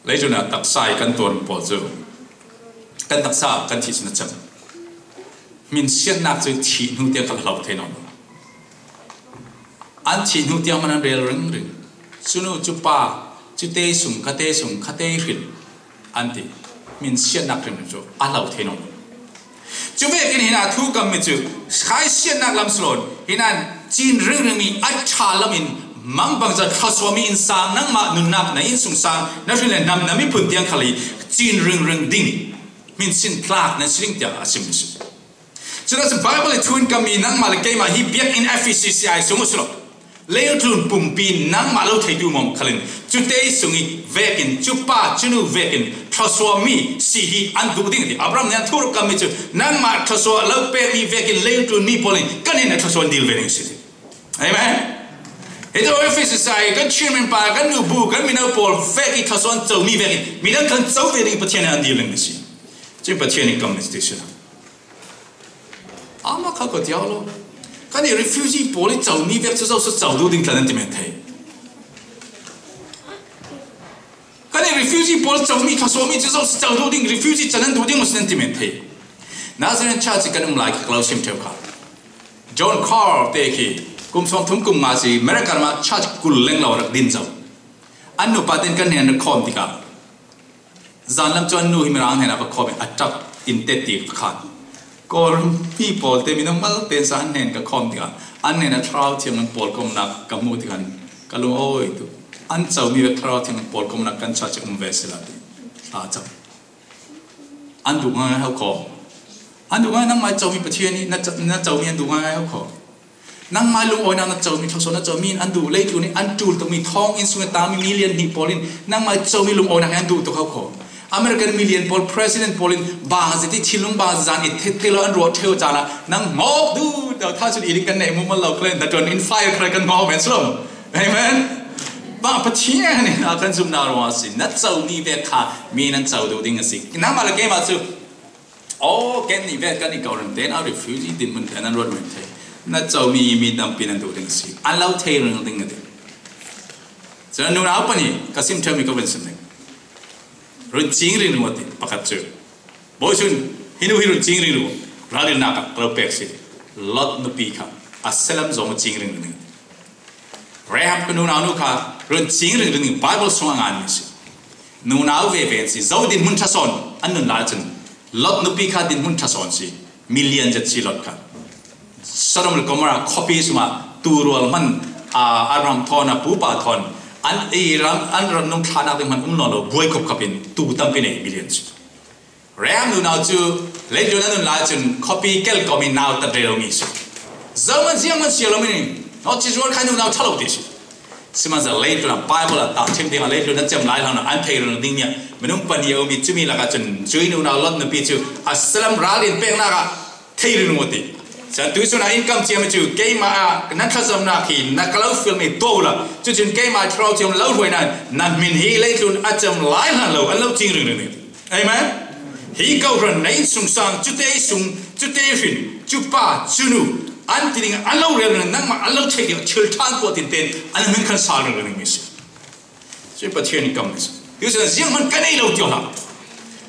Leitlun ah taksa i kan tuar pawl cu kan taksa kan thih sin a cang. Hminsiatnak cu thih hnu tiang kha hlo thei nawn lo. An thih hnu tiang man an rel ringring. Cunu cu pa, cu te sung, kha te sung, kha te hrin an ti. Hminsiatnak ringring cu a hlo thei nawn lo. Cu vekin hinah thu kammi cu khaisiatnak lam si lo, hinah cin ringringmi a ṭha lamin mangbangza thluasuahmi innsang, nangmah nunnak, na innsungsang, na hrin le hnam, na miphun tiang khal i cin ringring ding, hminsin tlak nan si ding tiah a simmi si. Cucaah cun Baibal i thu in kammi nangmah le keimah hi biakinn F E C C I sung uh si lo. Leitlun pumpi nangmah lo theitu mawng khalin cute sung i vekin cupa cunu vekin thluasuahmi si hi an duh ding a ti. Abraham nih an thuruk kammi cu nangmah thluasuah lo pekmi vekin leitlun mi pawl in kan in a thluasuah an dil ve ding a si ti. Amen. Hi tu F E C C I kan chairman pa, kan nubu, kan mino pawl vek i thluasuah an comi vekin midang kan co ve ding Pathian in an dil ding a si. Cun Pathian in kam a si ti si lo. Amah kha ko tiau lo. Kan i refugee pawl i comi vek cu zoh si co duh ding tla nan ti men thei. Kan i refugee pawl comi kha sawmi cu zoh si co duh ding, refugee can nan duh ding maw si nan ti men thei. Nazareth church kan um lai kha ka lo sim ṭheu kha. John Carl te khi kum sawmthum kum nga si America ram ah church kul leng lo rak din zo. An nupa ten kan hnen rak khawm tikah, zanlam cu an nu hi Mirang hnenah va khawm i a ṭap in tet ti ka khan. Kawlram mi pawl te minung malte sa an hnen ka khawm tikah an hnenah Thlarau Thiang an pawlkomnak ka hmuh tikhan ka lungawi tuk. An comi vek Thlarau Thiang an pawlkomnak kan church um ve sila ti hla cang. An duh ngaingai hau kho. An duh ngaingai, nangmah i comi Pathian i na co-, na comi an duh ngaingai hau kho. Nangmah i lungawinak na comi, thluasuah na comi in an duh, leitlun i an ṭul tukmi thawnginn sung i tangmi million hnih pawl in nangmah i comi lungawinak hi an duh tuk hau kho. American million pawl, president pawl in bang a si ti, thinlung bang a si zan i theih theih lo an ruah ṭheu caan ah nang ngawk duh deuh tha cun i ding kan neih mumal lo kha le, dah ṭuan in fire kha kan ngawk men si lo. Amen. Bang Pathian in a kan zumna ruang a si, na co mi ve kha, mi nan co do ding a si. Nangmah le keimah cu, oh, ken ni ve kan i kau ran te, na refugee din mun te nan ruat mun te. Na co mi, mi tampi nan do ding a si. An lo thei ring ding a ti. Cun nunau pahnih ka sim ṭheu mi ka vun sim ding. Run cing ring ring a ti, pakhat cu. Bawi cun, hi nu hi run cing ring ring, ralrinnak ah ka lo pek si. Lot nupi kha, a salam zong cing ring ring. Rahab ka nunau nu kha, run cing ring ring, Bible sung a ngan mi si. Nunau veve an si, zo dinhmun ṭha sawn, an nun lai cun. Lot nupi kha dinhmun ṭha sawn si, million zet si Lot kha. Sodom le Gomorrah khuapi sungah tuurual hman, aa, a ram thawn, a pupa thawn, an i ram, an ram nung thlanak ding hman um nawn lo, buai khop khop in tuu tampi nei million si. Rahab nunau cu leitlun a nun lai cun khuapi kel kom in nau tat rero mi si. Zohman ziangman si lo mi, naw ci zual khai nunau ṭha lo ti si. Sihmanhsehlaw leitlun ah Bible ah tahṭhim ding ah leitlun a cem lai hlan ah an thei rero ding mi ah minung pahnih a um i cumi lakah cun cui nunau Lot nupi cu a salam ral in peknak ah thei rero ti. Cun tuihsun ah in kam ciami cu keimah ah nan thlacamnak hi na ka lo fialmi tuah uhla, cucun keimah thlarau thiam lo hruai nain na hmin hi leitlun a cem lai hlan lo an lo cing ringring ding. Amen. Hi kawhhran na innsungsang, cute sung, cute hrin, cu pa, cu nu, an ti ding an lo rel ringring, nangmah an lo theih ding thil ṭhan tuah tinten an hmin khan sal ringring mi si. Cun Pathian in kam si. Tuihsun zianghman ka nei lo tiah hlah.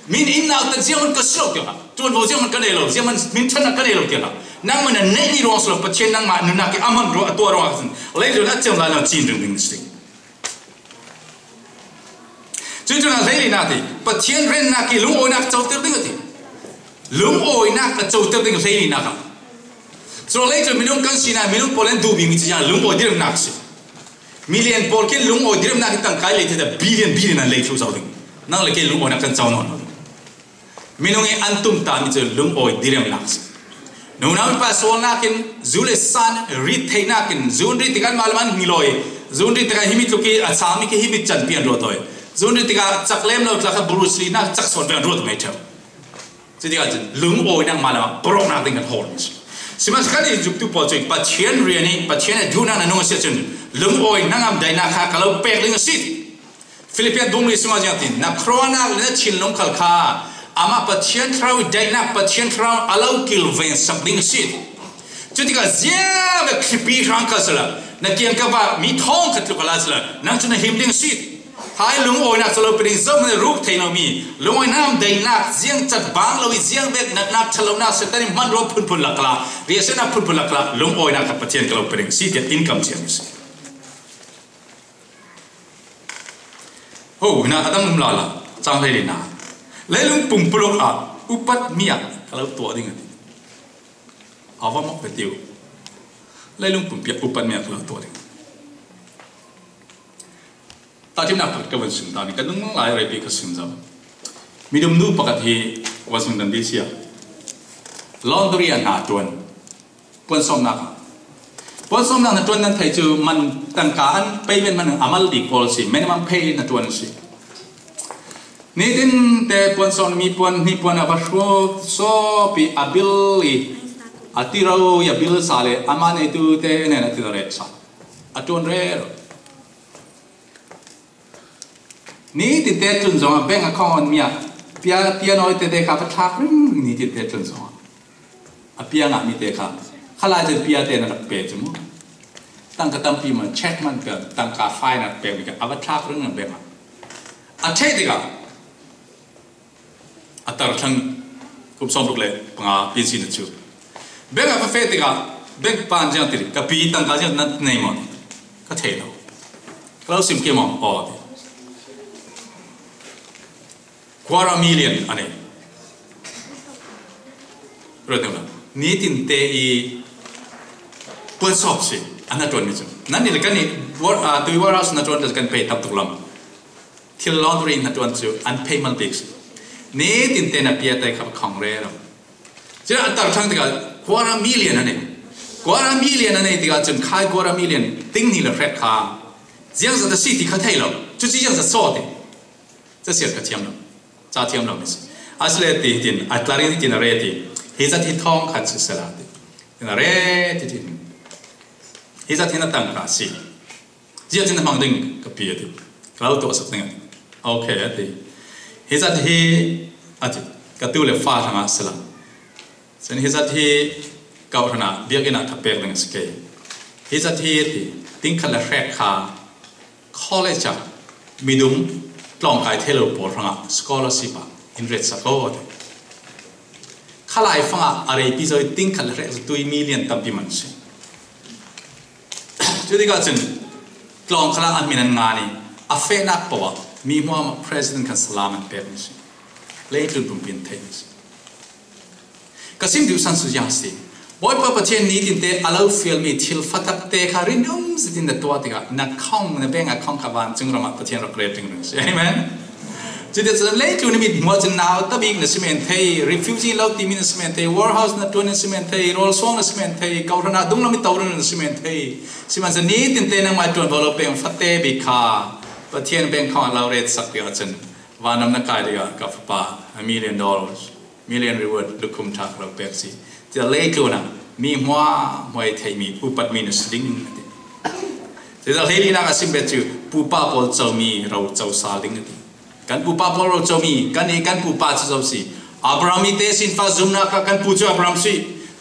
Min in nau tan zianghman ka si lo tiah hlah. Tuanvo zianghman ka nei lo, zianghman min ṭhan ka nei lo tiah hlah. Nangmah na neihmi ruang si lo, Pathian nangmah nunnak i a hman ruang, a tuah ruang ah cun leitlun a cem lai lo cin ringring si. Cucu na hleilinak ti, Pathian rennak i lungawinak coter ding a ti. Lungawinak a coter ding hleilinak ah. Cule leitlun minung kan si nain minung pawl in duh bikmi cu lungawi diremnak a si. Milian pawl khin lungawi diremnak in tangkai lei thei, bilian bilian an lei thluh zo ding. Nang le kei lungawinak kan co nawn lo. Minung i an tumtahmi cu lungawi diremnak a si. Nunau mipa sualnak in, zu le san rit theihnak in, zunri tikah anmah lam an hngilh aw i, zunri tikah himi tluk i a changmi khi himi canpi an ruat aw i, zunri tikah cak lem lo tla kha Bruce Lee nak cak sawn ve an ruat mai ṭheu. Cutikah cun lungawinak mah lam ah pawrhnak ding kan hawl mi si. Sihmanhsehlaw kan i zumtu pawl cu Pathian rian i Pathian a duhnak na nung a si ahcun lungawi hnangam daihnak kha ka lo pek ding a si. Filipi bung li sungah ziang tin, na khuaruahnak le na thinlung khal kha amah Pathian Thlarau i daihnak Pathian Thlarau a lo kilven sak ding a si. Cutikah ziang vek thlipi hrang kha sila, na kiangkap ah mi thawng khat tluk a la sila, nang cu na him ding a si. Hai lungawinak cu lo pe ding zohhmanh ruk thei lomi, lungawi hnam daihnak ziang cat bang lo i ziang vek natnak ṭhalonak Satan i hmanrua phunphun lak kala, riahsiatnak phunphun lak kala, lungawinak kha Pathian ka lo pe ding a si tiah in kam cian a si. Ho, hna a dang um lala, cang hlei le hna. Leilung pumpuluk ah upat mi ah ka lo tuah ding a ti. A va mawk ve tiu. Leilung pumpi ah upat mi ah ka lo tuah ding. Tahṭhimnak pakhat ka van sim ta ni, ka nung lai reipi ka sim zo. Midumnu pakhat hi Washington D C ah laundry ah hna ṭuan. Puansawmnak ah. Puansawmnak na ṭuan nan thei cu man tangka an payment man a mal bik pawl si, minimum pay na ṭuan si. Nitin te puansawm mi puan hnih puan a va hruak sawp i a bill i a ti ro i a bill sa le amah neitu te nen a ti ret sa. A ṭuan rero. Nitin te tlun zongah bank account mi ah pia, pia nawi tete kha va thlak ringring nitin te tlun zongah. A pia ngah mi te kha, khalai cun pia te na rak pe cu mu. Tangka tampi man, check man pia, tangka fine na pe mi kha, a va thlak ringring bank ah. A ṭheh tikah, a tar thlang kum sawmruk le panga pinsin a cu. Bank ah ka feh tikah, bank pan ziang ti, ka pi tangka ziang na nei maw? Ka thei lo. Ka lo sim ke maw? Aw, ti. Quarter million a nei. Ruat ding lo. Nitin te i puan sawp si, an na ṭuan mi cu. Nan ni le kan ni, war-, ah, tui warehouse na ṭuan kan pei tam tuk lam. Thil laundry hna ṭuan cu an payment bik si. Nitin te na pia te kha khong rero. Cun an tar thlang tikah quarter million a nei. Quarter million a nei tikah cun khai quarter million ting hnih le hret kha ziangzat a si ti kha thei lo. Cucu ziangzat saw ti. Casiat kha thiam lo. Ca thiam lo mi si. Asile ti hitin, a tlarin hitin a re ti. Hi zat hi thawng khat si sela ti. Tin a re ti tin. Hi zat hi na tangka si. Ziatin na hmang ding ka pi a ti. Ka lo tuahsak ding a ti. Ok a ti. Hi zat hi a ti. Ka tu le fa hrangah si lo. Cun hi zat hi kawhhran ah biakinn ah ka pek ding a si kei. Hi zat hi a ti. Tingkhat le hrek kha college ah midung tlawngkai thei lo pawl hrangah scholarship ah in retsak aw a ti. Khalai fangah a reipi zo i tingkhat le hrek zatui million tampi man si. Cu tikah cun tlawng khalah an min an ngan i a fehnak paoh ah mi hmuahhmuah president khan salam an pek an si. Leitlun pumpi an theih an si. Ka sim duhsan cu ziang a si. Bawipa Pathian nitinte a lo fialmi thil fatakte kha rinum zetin na tuah tikah na khong, na bank account kha vancung ram ah Pathian rak ret ding ring si. Amen. Cuticun leitlun i mit hmuah cun nau tabik na si men thei, refugee lo timi na si men thei, warehouse na ṭuan na si men thei, rawlsuang na si men thei, kawhhran ah dunglam i to na si men thei. Sihmanhsehlaw nitinte nangmah ṭuan lo peng fate bik kha Pathian bank account a lo retsak tikah cun vanram na kai tikah ka fapa a million dollars, million reward lukhum ṭha ka lo pek si. Tia leitlun ah mi hmuahhmuah i theihmi upatmi na si ding a ti. Tia hleilinak a sim bet cu pupa pawl comi ro co sal ding a ti. Kan pupa pawl ro comi, kan i kan pupa cu zo si. Abraham i tesinfa zumnak kha kan pu cu Abraham si.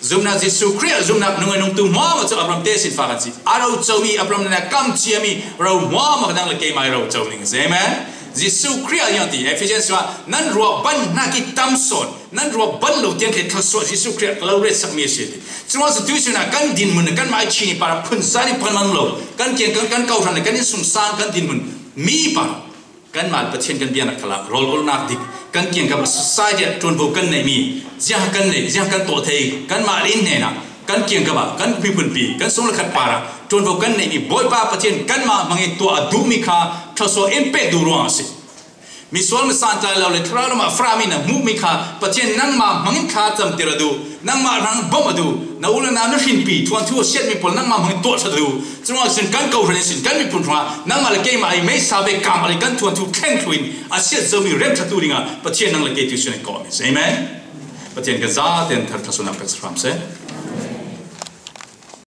Zumnak Jesuh Khrih zumnak nung i nungtu hmuahhmuah cu Abraham tesinfa kan si. A ro comi Abraham na kam ciami ro hmuahhmuah nang le keimah i ro co ning a si. Amen. Jesuh Khrih a ti Ephesians ah nan ruak ban hnak i tam sawn, nan ruak ban lo tiang khe thluasuah Jesuh Khrih a lo retsakmi a si ti. Curuangah cu tuisun ah kan dinhmun, kanmah i chin i par phun zan i pan man lo, kan kiang kan, kan kawhhran le kan innsungsang kan dinhmun mi par kanmah Pathian kan bianak khalah rawlgolnak dik, kan kiangkap ah society ah ṭuanvo kan neihmi, ziang kan neih, ziang kan tuah thei, kanmah inn hnenah, kan kiangkap ah, kan miphunpi, kan sung le khat parah ṭuanvo kan neihmi Bawipa Pathian kanmah hmangin tuah a duhmi kha thluasuah in pek duh ruang a si. Misual misan tlai lo le thlarau lamah farami na hmuhmi kha Pathian nangmah hmangin thla camtir a duh, nangmah hrang bawmh a duh, na u le nau na hrinpi thuanthu a siatmi pawl nangmah hmangin tuah ṭhat a duh. Curuangah cun kan kawhhran ihsin kan miphun hrangah nangmah le keimah i meisa ve kam ali kan thuanthu thleng thluin a siat zomi remṭhatu dingah Pathian nang le kei tuisun in kawh a si. Amen. Pathian kan zaten thar thluasuahnak pek hram seh.